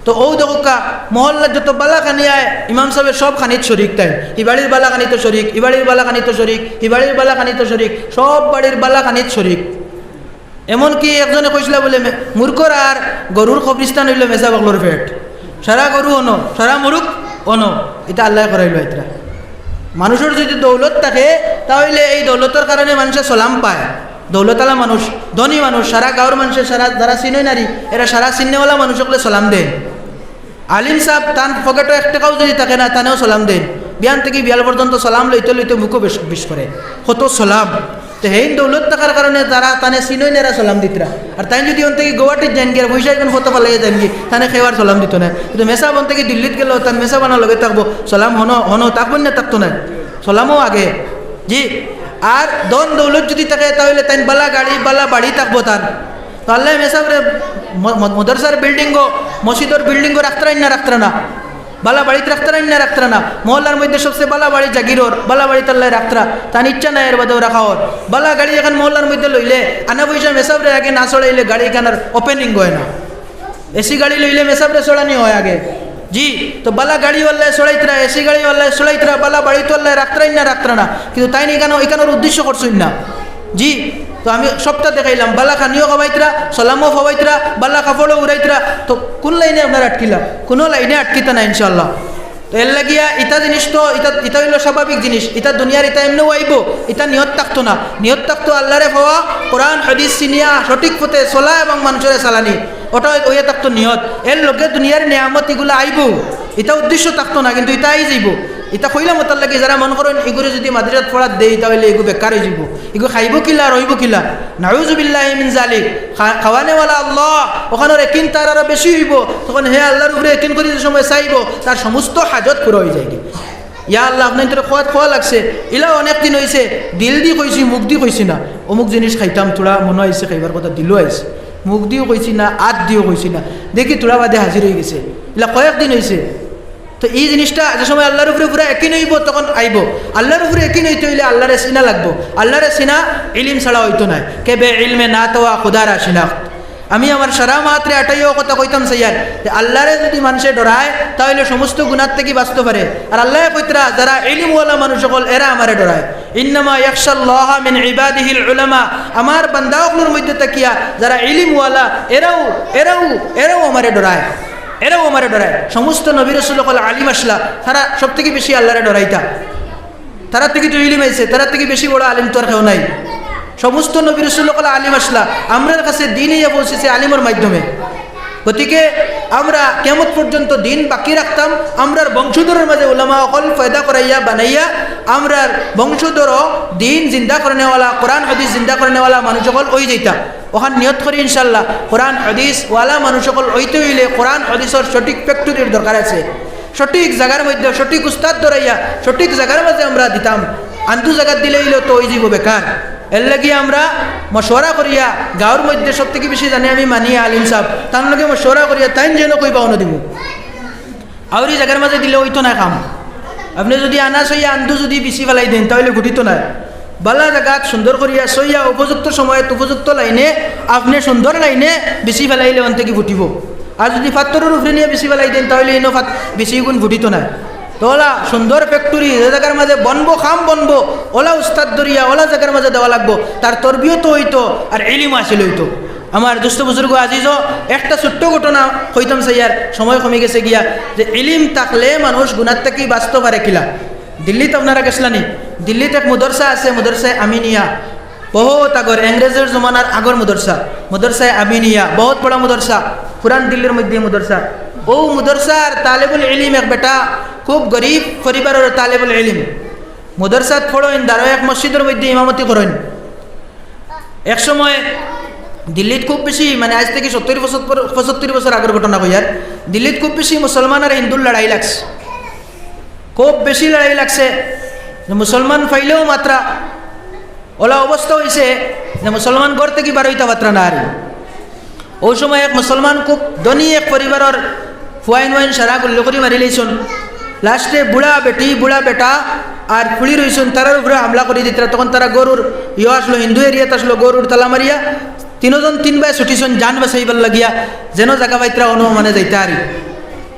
তো অউ দেখউক্কা, মহল্লাত যত বালা খানি আয়, ইমাম সাবে সব খানিত শরিক তাইন। ই বাড়ির বালা খানিত শরিক, ই বাড়ির বালা খানিত শরিক, ই বাড়ির বালা খানিত শরিক, সব বাড়ির বালা খানিত শরিক। এমনকি একজনে কইছলা বুলে, মে-, মুরগর আর গরুর কবরিস্তান অইলো মেসাব অকলর পেট। সারা গরু অনো, সারা মুরুগ অনো, ইতা আল্লায় করাইলো ইতরা। মানুষর যুদি দৌলত থাকে, তা অইলে এই দৌলতর কারণে মানষে সলাম পায়। দৌলতআলা মানুষ, ধনী মানুষ, সারা গাঁওর মানষে, সারা যারা চিনইন নারি, এরা সারা চিননেওয়ালা মানুষ অকলে সলাম দেইন। আলিম সাব তান পকেটো এক টেকাও যুদি থাকে না, তানেও সলাম দেইন। বিয়ান থাকি বিয়াল পর্যন্ত সলাম লইতে লইতে মুখো বেশ, বেশ করে। কত সলাম। তে হেইন দৌলত থাকার কারণে যারা তানে চিনইন এরা সলাম দিতরা। আর তাইন যুদি অন থাকি গুয়াহাটিত যাইন গিয়া, পয়সা ইখান কত ফালাইয়া যাইন গি, তানে কেউ আর সলাম দিতো নায়। কিন্তু মেসাব অন থাকি দিল্লিত গেলো, তান মেসাব আনার লগে থাকবো, সলাম হনো, হনো, থাকবো না, থাকতো নায়। সলামও আগে। জি, আর ধন দৌলত যুদি থাকে, তা অইলে তাইন বালা গাড়ি, বালা বাড়ি থাকবো তান। তো আল্লায় মেসাবরে ম-, ম-, মাদ্রাসার বিল্ডিংও, মসজিদর বিল্ডিংও রাখতরা না, রাখতরা না। বালা বাড়িত রাখতরা না, রাখতরা না। মহল্লার মধ্যে সবচে বালা বাড়ি জাগিরর, বালা বাড়িত আল্লায় রাখতরা। তান ইচ্ছা নাই এর বাদেও রাখা অর। বালা গাড়ি এখান মহল্লার মধ্যে লইলে, আনা পয়সা মেসাবরে আগে না চড়াইলে গাড়ি ইখানর opening অয় না। এসি গাড়ি লইলে মেসাবরে চড়ানি অয় আগে। জি, তো বালা গাড়িও আল্লায় চড়াইতরা, এসি গাড়িও আল্লায় চড়াইতরা, বালা বাড়িত আল্লায় রাখতরা না, রাখতরা না। কিন্তু তাইন ইখানো, ইখানর উদ্দেশ্য করছইন না। জি, তো আমি সবটা দেখাইলাম, বালা খানিও খাওয়াইতরা, সলামও ফাওয়াইতরা, বালা কাপড়ও উড়াইতরা, তো কুন লাইনে আপনার আটকিলা? কুনু লাইনে আটকিতা না ইনশাআল্লাহ। তো এরলাগিয়া ইতা জিনিস তো, ইতা, ইতা অইলো স্বাভাবিক জিনিস, ইতা দুনিয়ার ইতা এমনেও আইবো, ইতা নিয়ত থাকতো না। নিয়ত থাকতো আল্লারে ফাওয়া, কোরআন হাদিস চিনিয়া সঠিক পথে চলা এবং মানষরে চালানি, ওটা অইয়া থাকতো নিয়ত। এর লগে দুনিয়ার নিয়ামত ইগুলা আইবো, ইতা উদ্দেশ্য থাকতো না, কিন্তু ইতা আই যাইবো। ইতা কইলাম ওটার লাগি, যারা মনো করইন ইগুরে যুদি মাদ্রাসাত পড়াত দেই, তা অইলে ইগু বেকার অইযিবো, ইগু খাইবো কিলা, রইবো কিলা, নাউজুবিল্লাহি মিন জালিক। খা-, খাওয়ানেওয়ালা আল্লাহ, অখানর একিন তার আরো বেশি অইবো। তখন হে আল্লাহর উপরে একিন করি যে সময় চাইবো, তার সমস্ত হাজত পুরা অইযায়গি। ইয়া আল্লাহ, আপনাইনতরে কওয়াত কওয়া লাগছে, ইলা অনেক দিন অইছে, দিলদি কইছি, মুখদি কইছি না। অমুক জিনিস খাইতাম, থুড়া মনো আইছে, খাইবার কথা দিলো আইছে, মুখদিও কইছি না, আতদিও কইছি না, দেখি থুড়া বাদে হাজির অইগেছে। ইলা কয়েক দিন অইছে। তো ই জিনিসটা যে সময় আল্লাহর উপরে পুরা একিন অইবো, তখন আইবো। আল্লাহর উপরে একিন অইতে অইলে আল্লাহরে চিনা লাগবো। আল্লাহরে চিনা ইলিম ছাড়া অইতো নায়। কে বে ইলমে না তওয়া খুদার আশিনাখত। আমি আমার সারা মাতরে আটাইয়া অউ কথা কইতাম চাইয়ার যে আল্লাহরে যুদি মানষে ডরায়, তা অইলে সমস্ত গুনার থাকি বাঁচতো পারে। আর আল্লায় কইতরা, যারা ইলিমওয়ালা মানুষ অকল, এরা আমারে ডরায়। ইন্নামা ইয়াখশাল্লাহা মিন ইবাদিহিল উলামা। আমার বান্দা অকলর মধ্যে থাকিয়া যারা ইলিমওয়ালা, এরাও, এরাও, এরাও আমারে ডরায়। এরাও আমারে ডরায়। সমস্ত নবী রাসূল অকল আলিম আছলা, তারা সব থাকি বেশি আল্লাহরে ডরাইতা। তারার থাকি তো ইলিম আইছে, তারার থাকি বেশি বড় আলিম তো আর কেউ নাই। সমস্ত নবী রাসূল অকল আলিম আছলা, আমরার কাছে দিন আইয়া পৌঁছেছে আলিমর মাধ্যমে। গতিকে আমরা কিয়ামত পর্যন্ত দিন বাকি রাখতাম, আমরার বংশধরর মাঝে উলামা অকল পয়দা করাইয়া বানাইয়া, আমরার বংশধর দিন জিন্দা করনেওয়ালা, কোরআন হাদিস জিন্দা করনেওয়ালা মানুষ অকল অই যাইতা। অখান নিয়ত করি ইনশাআল্লাহ, কোরআন হাদিসওয়ালা মানুষ অকল অইতে অইলে কোরআন হাদিসর সঠিক factory-র দরকার আছে। সঠিক জাগার মধ্যে সঠিক উস্তাদ ধরাইয়া সঠিক জাগার মাঝে আমরা দিতাম। আন্দু জাগাত দিলে অইলে তো অইযিবো বেকার। এরলাগি আমরা মশওয়ারা করিয়া গাঁওর মধ্যে সব থাকি বেশি জানে আমি মানি আলিম সাব, তান লগে মশওয়ারা করিয়া তাইন যেন কইবা অনো দিমু। আউরি জাগার মাঝে দিলে অইতো নায় কাম। আপনে যুদি আনা সইয়া আন্দু যুদি বিছি ফালাই দেইন, তা অইলে ফুটিতো নায়। বালা জাগাত সুন্দর করিয়া সইয়া উপযুক্ত সময়ত উপযুক্ত লাইনে আপনে সুন্দর লাইনে বিছি ফালাইলে অন থাকি ফুটিবো। আর যুদি ফাত্তরর উপরে নিয়া বিছি ফালাই দেইন, তা অইলে ইনো ফাত-, বিছি ইগুন ফুটিতো নায়। তো অলা সুন্দর factory, যে জাগার মাঝে বনবো, খাম বনবো, অলা উস্তাদ ধরিয়া অলা জাগার মাঝে দেওয়া লাগবো, তার তরবিয়তও অইতো আর ইলিমও হাসিল অইতো। আমার দোস্ত বুজুর্গ আজিজও, একটা ছোট্ট ঘটনা কইতাম চাইয়ার, সময় কমি গেছে গিয়া, যে ইলিম থাকলে মানুষ গুনার থাকি বাঁচতো পারে কিলা। দিল্লিত আপনারা গেছলানি? দিল্লিত এক মুদরসা আছে, মুদরসায় আমিনিয়া, বহুত আগর, ইংরেজর জমানার আগর মুদরসা, মুদরসায় আমিনিয়া, বহুত বড় মুদরসা, পুরান দিল্লির মধ্যে মুদরসা। ও মুদরসার তালেবুল ইলিম এক বেটা, খুব গরিব পরিবারর তালেবুল ইলিম, মুদরসাত পড়ইন, দারো এক মসজিদর মধ্যে ইমামতি করইন। এক সময় দিল্লিত খুব বেশি, মানে, আইজ থাকি সত্তর বছর পর-, পঁচাত্তর বছর আগর ঘটনা কইয়ার, দিল্লিত খুব বেশি মুসলমান আর হিন্দুর লড়াই লাগছে, খুব বেশি লড়াই লাগছে। যে মুসলমান পাইলেও মাতরা, অলা অবস্থা অইছে যে মুসলমান ঘর থাকি বার অইতা পারতরা না আর। ও সময় এক মুসলমান খুব ধনী এক পরিবারর ফুয়াইন ওয়াইন সারা গুল্লি করি মারি লাইছইন। লাস্টে বুড়া বেটি, বুড়া বেটা আর ফুড়ি রইছইন, তারার উপরে হামলা করি দিতরা। তখন তারা গরুর ইয়ো আসলো, হিন্দু এরিয়াত আসলো, গরুর তালা মারিয়া তিনজন তিন ভাই ছুটিছইন জান বাঁচাইবার লাগিয়া, যেন জাগা পাইতরা অনো মানে যাইতা আর।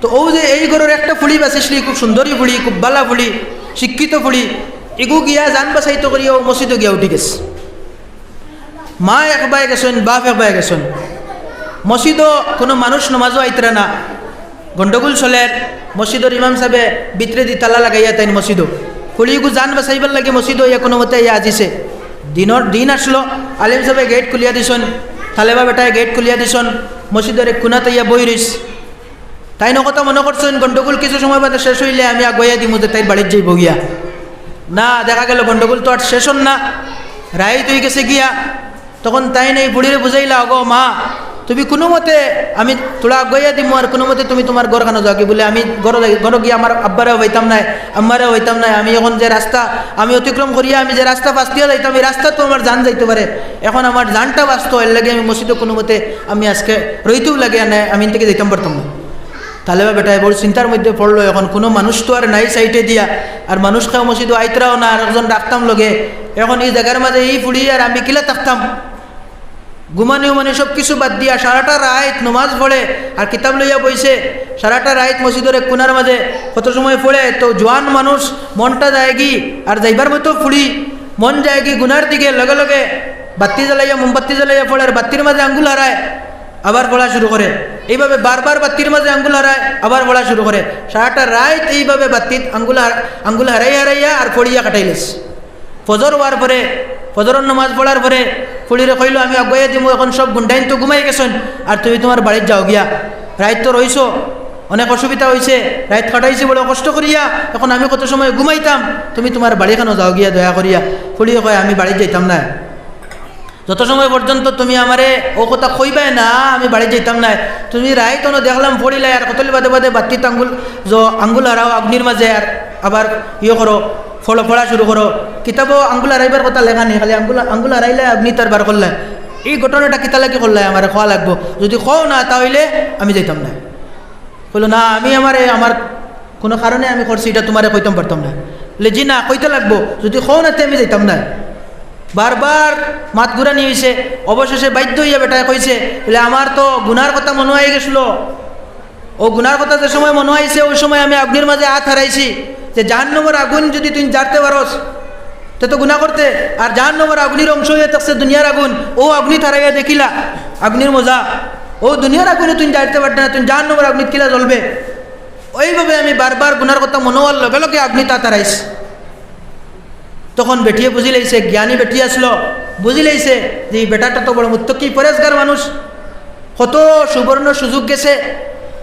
তো ও যে এই ঘরর একটা ফুড়ি বাঁচিছলি, খুব সুন্দরী ফুড়ি, খুব বালা ফুড়ি, শিক্ষিত ফুড়ি, ইগু গিয়া জান বাঁচাইতো করিয়া ও মসজিদো গিয়া উঠি গেছে। মা এক বায় গেছইন, বাপ এক বায় গেছইন। মসজিদো কোনো মানুষ নমাজও আইতরা না, গন্ডগোল চলের। মসজিদর ইমাম সাবে ভিতরেদি তালা লাগাইয়া তাইন মসজিদো। ফুড়িগু জান বাঁচাইবার লাগি মসজিদো ইয়া কোনো মতে ইয়া আজিছে। দিনর দিন আসলো, আলিম সাবে গেট খুলিয়া দিছইন, তালেবা বেটায় গেট খুলিয়া দিছইন, মসজিদর এক কুনাত ইয়া বই রইছে। তাইন অকথা মনো করছইন, গন্ডগোল কিছু সময় বাদে শেষ অইলে আমি আগুয়াইয়া দিমু যে তাইর বাড়িত যাইবো গিয়া। না, দেখা গেল গন্ডগোল তো আর শেষ অর না, রাইত অই গেছে গিয়া। তখন তাইন এই ফুড়িরে বুঝাইলা, "ওগো মা, তুমি কোনো মতে, আমি থুড়া আগুয়াইয়া দিমু, আর কোনো মতে তুমি তুমার ঘরখানো যাওগি।" বলে, "আমি ঘরো যাই, ঘরো গিয়া আমার আব্বারেও পাইতাম নায়, আম্মারেও পাইতাম নায়। আমি এখন যে রাস্তা আমি অতিক্রম করিয়া আমি যে রাস্তা পাশ দিয়া যাইতাম, এই রাস্তাত তো আমার জান যাইতো পারে। এখন আমার জানটা বাঁচতো, এর লাগি আমি মসজিদো কোনো মতে আমি আজকে রইতেও লাগে না, আমি এন থাকি যাইতাম পারতাম না।" তালেবা বেটায় বড় চিন্তার মধ্যে পড়লো, এখন কোনো মানুষ তো আর নাই সাইডে দিয়া, আর মানুষ কেউ মসজিদো আইতরাও না, আর একজন রাখতাম লগে। এখন এই জাগার মাঝে এই ফুড়ি আর আমি কিলা থাকতাম? ঘুমানি উমানি সব কিছু বাদ দিয়া সারাটা রাইত নমাজ পড়ে আর কিতাব লইয়া বইছে। সারাটা রাইত মসজিদর এক কুনার মাঝে কত সময় পড়ে, তো জোয়ান মানুষ, মনটা যায়গি আর যাইবার মতো ফুড়ি, মন যায়গি গুনার দিকে, লগে লগে বাত্তি জ্বালাইয়া, মোমবাত্তি জ্বালাইয়া পড়ে, আর বাত্তির মাঝে আঙ্গুল হারায়, আবার পড়া শুরু করে। এইভাবে বারবার বাত্তির মাঝে আঙ্গুল হারায়, আবার পড়া শুরু করে। সারাটা রাইত এইভাবে বাত্তিত আঙ্গুল হার-, আঙ্গুল হারাই হারাইয়া আর পড়িয়া কাটাইলিছে। ফজর অওয়ার পরে, ফজরর নমাজ পড়ার পরে ফুড়িরে কইলো, "আমি আগুয়াইয়া দিমু, এখন সব গুন্ডাইন তো ঘুমাই গেছইন, আর তুমি তুমার বাড়িত যাও গিয়া। রাইত তো রইছো, অনেক অসুবিধা অইছে, রাইত কাটাইছি বড় কষ্ট করিয়া, এখন আমি কত সময় ঘুমাইতাম, তুমি তুমার বাড়িখানো যাও গিয়া দয়া করিয়া।" ফুড়িয়ে কয়, "আমি বাড়িত যাইতাম না।" যত সময় পর্যন্ত তুমি আমারে ও কথা কইবায় না, আমি বাড়িত যাইতাম নায়। তুমি রাইত অনো দেখলাম পড়িলায়, আর কতলি বাদে বাদে বাত্তিত আঙ্গুল, জ-, আঙ্গুল হারাও অগ্নির মাঝে, আর আবার ইয়ে করো, ফড়-, পড়া শুরু করো। কিতাবো আঙ্গুল হারাইবার কথা লেখা নাই, খালি আঙ্গুল, আঙ্গুল হারাইলায় অগ্নিত আর বার করলায়। এই ঘটনাটা কিতা লাগি করলায় আমারে কওয়া লাগবো, যুদি কও না তা অইলে আমি যাইতাম নায়। কইলো, "না, আমি আমারে, আমার কোনো কারণে আমি করছি, ইটা তুমারে কইতাম পারতাম না।" বলে, "জি না, কইতে লাগবো, যুদি কও না তে আমি যাইতাম না।" বারবার মাত ঘুরানি অইছে, অবশেষে বাধ্য অইয়া বেটায় কইছে, বলে, "আমার তো গুনার কথা মনো আই গেছিল, ও গুনার কথা যে সময় মনো আইছে, ওই সময় আমি অগ্নির মাঝে আত হারাইছি, যে জাহান্নামর আগুন যুদি তুই জারতে পারস, তে তো গুনা করতে, আর জাহান্নামর আগুনির অংশ অইয়া থাকছে দুনিয়ার আগুন, ও আগুনিত হারাইয়া দেখিলা, আগুনির মজা, ও দুনিয়ার আগুনে তুই জারতে পারতে না, তুই জাহান্নামর আগুনিত কিলা জ্বলবে?" ওইভাবে আমি বারবার গুনার কথা মনো অওয়ার লগে লগে আগুনিত আত হারাইছি। তখন বেটিয়ে বুঝিলাইছে, জ্ঞানী বেটি আছলো, বুঝিলাইছে যে ই বেটাটা তো বড় মুত্তাকি পরেজগার মানুষ, কত সুবর্ণ সুযোগ গেছে,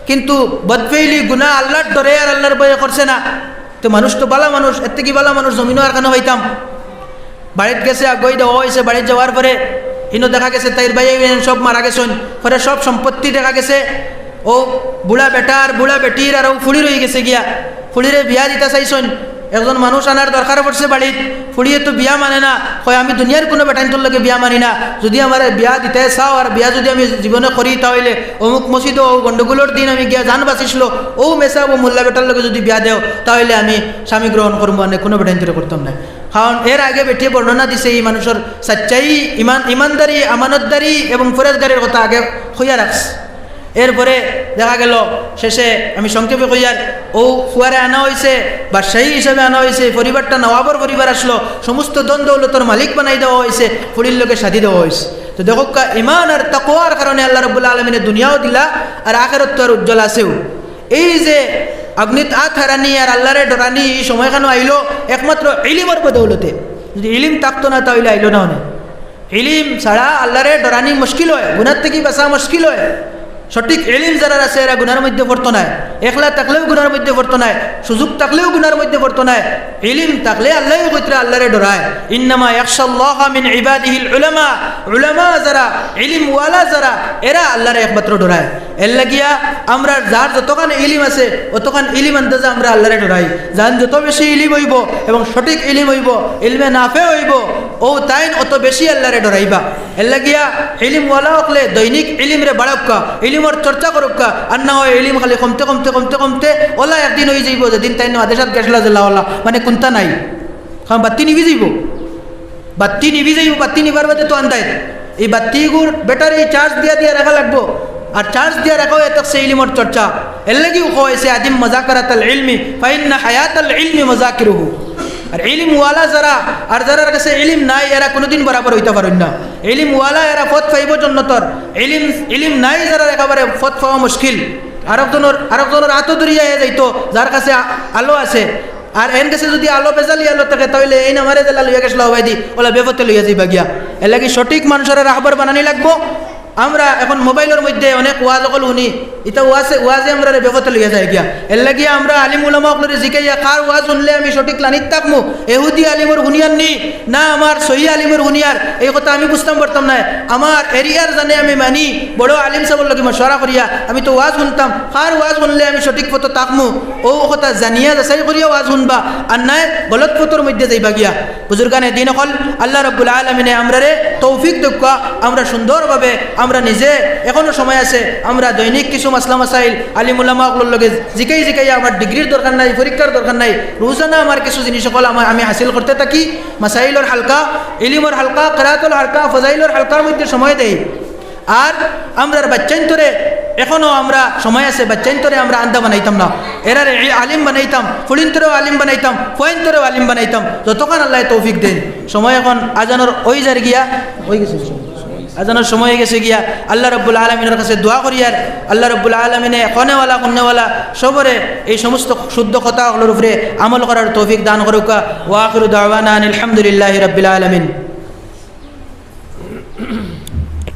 কিন্তু বদফেইলি গুনা আল্লার ডরে আর আল্লার ভয়ে করছে না। তে মানুষ তো বালা মানুষ, এর থাকি বালা মানুষ জমিনো আর কেনে পাইতাম? বাড়িত গেছে, আগুয়াই দেওয়া অইছে। বাড়িত যাওয়ার পরে ইনো দেখা গেছে তাইর ভাই সব মারা গেছইন। পরে সব সম্পত্তি দেখা গেছে ও বুড়া বেটার, বুড়া বেটির আর ও ফুড়ির অই গেছে গিয়া। ফুড়িরে বিয়া দিতা চাইছইন, একজন মানুষ আনার দরকার পড়ছে বাড়িত, ফুড়িয়ে তো বিয়া মানে না, কয়, "আমি দুনিয়ার কুনু বেটাইন্তর লগে বিয়া মানি না, যুদি আমারে বিয়া দিতায় চাও আর বিয়া যুদি আমি জীবনে করি, তা অইলে অমুক মসজিদো অউ গন্ডগোলর দিন আমি গিয়া জান বাচিছলো, অউ মেসাব অউ মোল্লা বেটার লগে যুদি বিয়া দেও, তা অইলে আমি স্বামী গ্রহণ করমু, আর কুনু বেটাইন্তরে করতাম নায়।" কারণ এর আগে বেটিয়ে বর্ণনা দিছে ই মানুষর সাচ্চাই, ইমান, ইমানদারি, আমানতদারি এবং পরেজগারির কথা আগে কইয়া রাখছে। এরপরে দেখা গেল, শেষে আমি সংক্ষেপে কইয়ার, অউ ফুয়ারে আনা অইছে, বাদশাহী হিসাবে আনা অইছে, পরিবারটা নওয়াবর পরিবার আছলো, সমস্ত ধন দৌলতর মালিক বানাই দেওয়া অইছে, ফুড়ির লগে শাদি দেওয়া অইছে। তো দেখউক্কা, ইমান আর তাকওয়ার কারণে আল্লাহ রাব্বুল আলামিনে দুনিয়াও দিলা আর আখেরাত তো আর উজ্জ্বল আছেউ। এই যে অগ্নিত আত হারানি আর আল্লাহরে ডরানি, ই সময়খানো আইলো একমাত্র ইলিমর বদৌলতে। যুদি ইলিম থাকতো না, তা অইলে আইলো না অনে। ইলিম ছাড়া আল্লাহরে ডরানি মুশকিল অয়, গুনার থাকি বাচা মুশকিল অয়। সঠিক ইলিম যারার আছে, এরা গুনার মধ্যে পড়তো নায়, একলা থাকলেও গুনার মধ্যে পড়তো নায়, সুযোগ থাকলেও গুনার মধ্যে পড়তো নায়। ইলিম থাকলে আল্লাহউ কইতরা আল্লাহরে ডরায়। "ইন্নামা ইয়াখশাল্লাহা মিন ইবাদিহিল উলামা।" উলামা যারা, ইলিমওয়ালা যারা, এরা আল্লাহরে একমাত্র ডরায়। এর লাগিয়া আমরা যার যতখান ইলিম আছে, অতখান ইলিম আন্দাজে আমরা আল্লাহরে ডরাই। যান যত বেশি ইলিম অইবো এবং সঠিক ইলিম অইবো, ইলমে নাফে অইবো, অউ তাইন অত বেশি আল্লাহরে ডরাইবা। এর লাগিয়া ইলিমওয়ালা অকলে দৈনিক ইলিমরে বাড়াউক্কা, ইলিমর চর্চা করউক্কা, আর না অয় ইলিম খালি কমতে কমতে কমতে কমতে অলা একদিন অইযাইবো, যেদিন তাইন মাদ্রাসাত গেছলা যেলা অলা, মানে কুন্তা নাই, কারণ বাত্তি নিবি যাইবো। বাত্তি নিবি যাইবো, বাত্তি নিবার বাদে তো আন্দাইর। ই বাত্তিগুর ব্যাটারি চার্জ দিয়া দিয়া রাখা লাগবো। আর চার্জ দিয়া রাখাও এ থাকছে ইলিমর চর্চা। এর লাগিউ কওয়া অইছে, "আদিম মুযাকারাতাল ইলমি, ফাইন্না হায়াতাল ইলমি মুযাকিরুহু।" আর ইলিমওয়ালা যারা, আর যারার কাছে ইলিম নাই, এরা কুনুদিন বরাবর অইতা পারইন না। ইলিমওয়ালা এরা পথ পাইবো জন্নতর। ইলিম, ইলিম নাই যারার, একেবারে পথ পাওয়া মুশকিল। আরকজনর, আরকজনর আতো ধরিয়া হে যাইতো, যার কাছে আ-, আলো আছে। আর এন গেছে যুদি আলো বেজালি আলো থাকে, তা অইলে এইন আমারে যেলা লইয়া গেছলা অবায়দি, অলা বেপথে লইয়া যাইবা গিয়া। এর লাগি সঠিক মানষরে রাহবার বানানি লাগবো। আমরা এখন মোবাইলর মধ্যে অনেক ওয়াজ অকল হুনি, ইতা ওয়াজে, ওয়াজে আমরারে বেপথে লইয়া যায় গিয়া। এর লাগি আমরা আলিম উলামা অকলরে জিকাইয়া কার ওয়াজ হুনলে আমি সঠিক লাইনত থাকমু, এহুদি আলিমর হুনিয়ার নি, না আমার সহি আলিমর হুনিয়ার, এই কথা আমি বুঝতাম পারতাম নায়। আমার এরিয়ার জানে আমি মানি, বড় আলিম সাবর লগে মশওয়ারা করিয়া আমি তো ওয়াজ হুনতাম, কার ওয়াজ হুনলে আমি সঠিক পথো থাকমু, অউ কথা জানিয়া যাচাই করিয়া ওয়াজ হুনবা, আর নায় গলত পথর মধ্যে যাইবা গিয়া। বুজুর্গানে দিন অকল, আল্লাহ রাব্বুল আলামিনে আমরারে তৌফিক দেউক্কা, আমরা সুন্দরভাবে, আমরা নিজে, এখনো সময় আছে, আমরা দৈনিক কিছু মাসলা মাসাইল আলিম উলামা অকলর লগে জিকাই জিকাইয়া, আমার ডিগ্রির দরকার নাই, পরীক্ষার দরকার নাই, রোজানা আমার কিছু জিনিস অকল আমা-, আমি হাসিল করতে থাকি, মাসাইলর হালকা, ইলিমর হালকা, কেরাতর হালকা, ফজাইলর হালকার মধ্যে সময় দেই। আর আমরার বাচ্চাইন্তরে, এখনো আমরা সময় আছে, বাচ্চাইন্তরে আমরা আন্দা বানাইতাম না, এরারে এই আলিম বানাইতাম, ফুড়িন্তরেও আলিম বানাইতাম, ফুয়াইন্তরেও আলিম বানাইতাম, যতখান আল্লায় তৌফিক দেইন। সময় এখন আজানর অই যার গিয়া, অই গেছে, আজানর সময় অই গেছে গিয়া। আল্লাহ রাব্বুল আলামিনর কাছে দোয়া করিয়ার, আল্লাহ রাব্বুল আলামিনে কনেওয়ালা, হুননেওয়ালা সবরে এই সমস্ত শুদ্ধ কথা অকলর উপরে আমল করার তৌফিক দান করউক্কা। ওয়া আখিরু দাওয়ানা আনিল হামদুলিল্লাহি রাব্বিল আলামিন।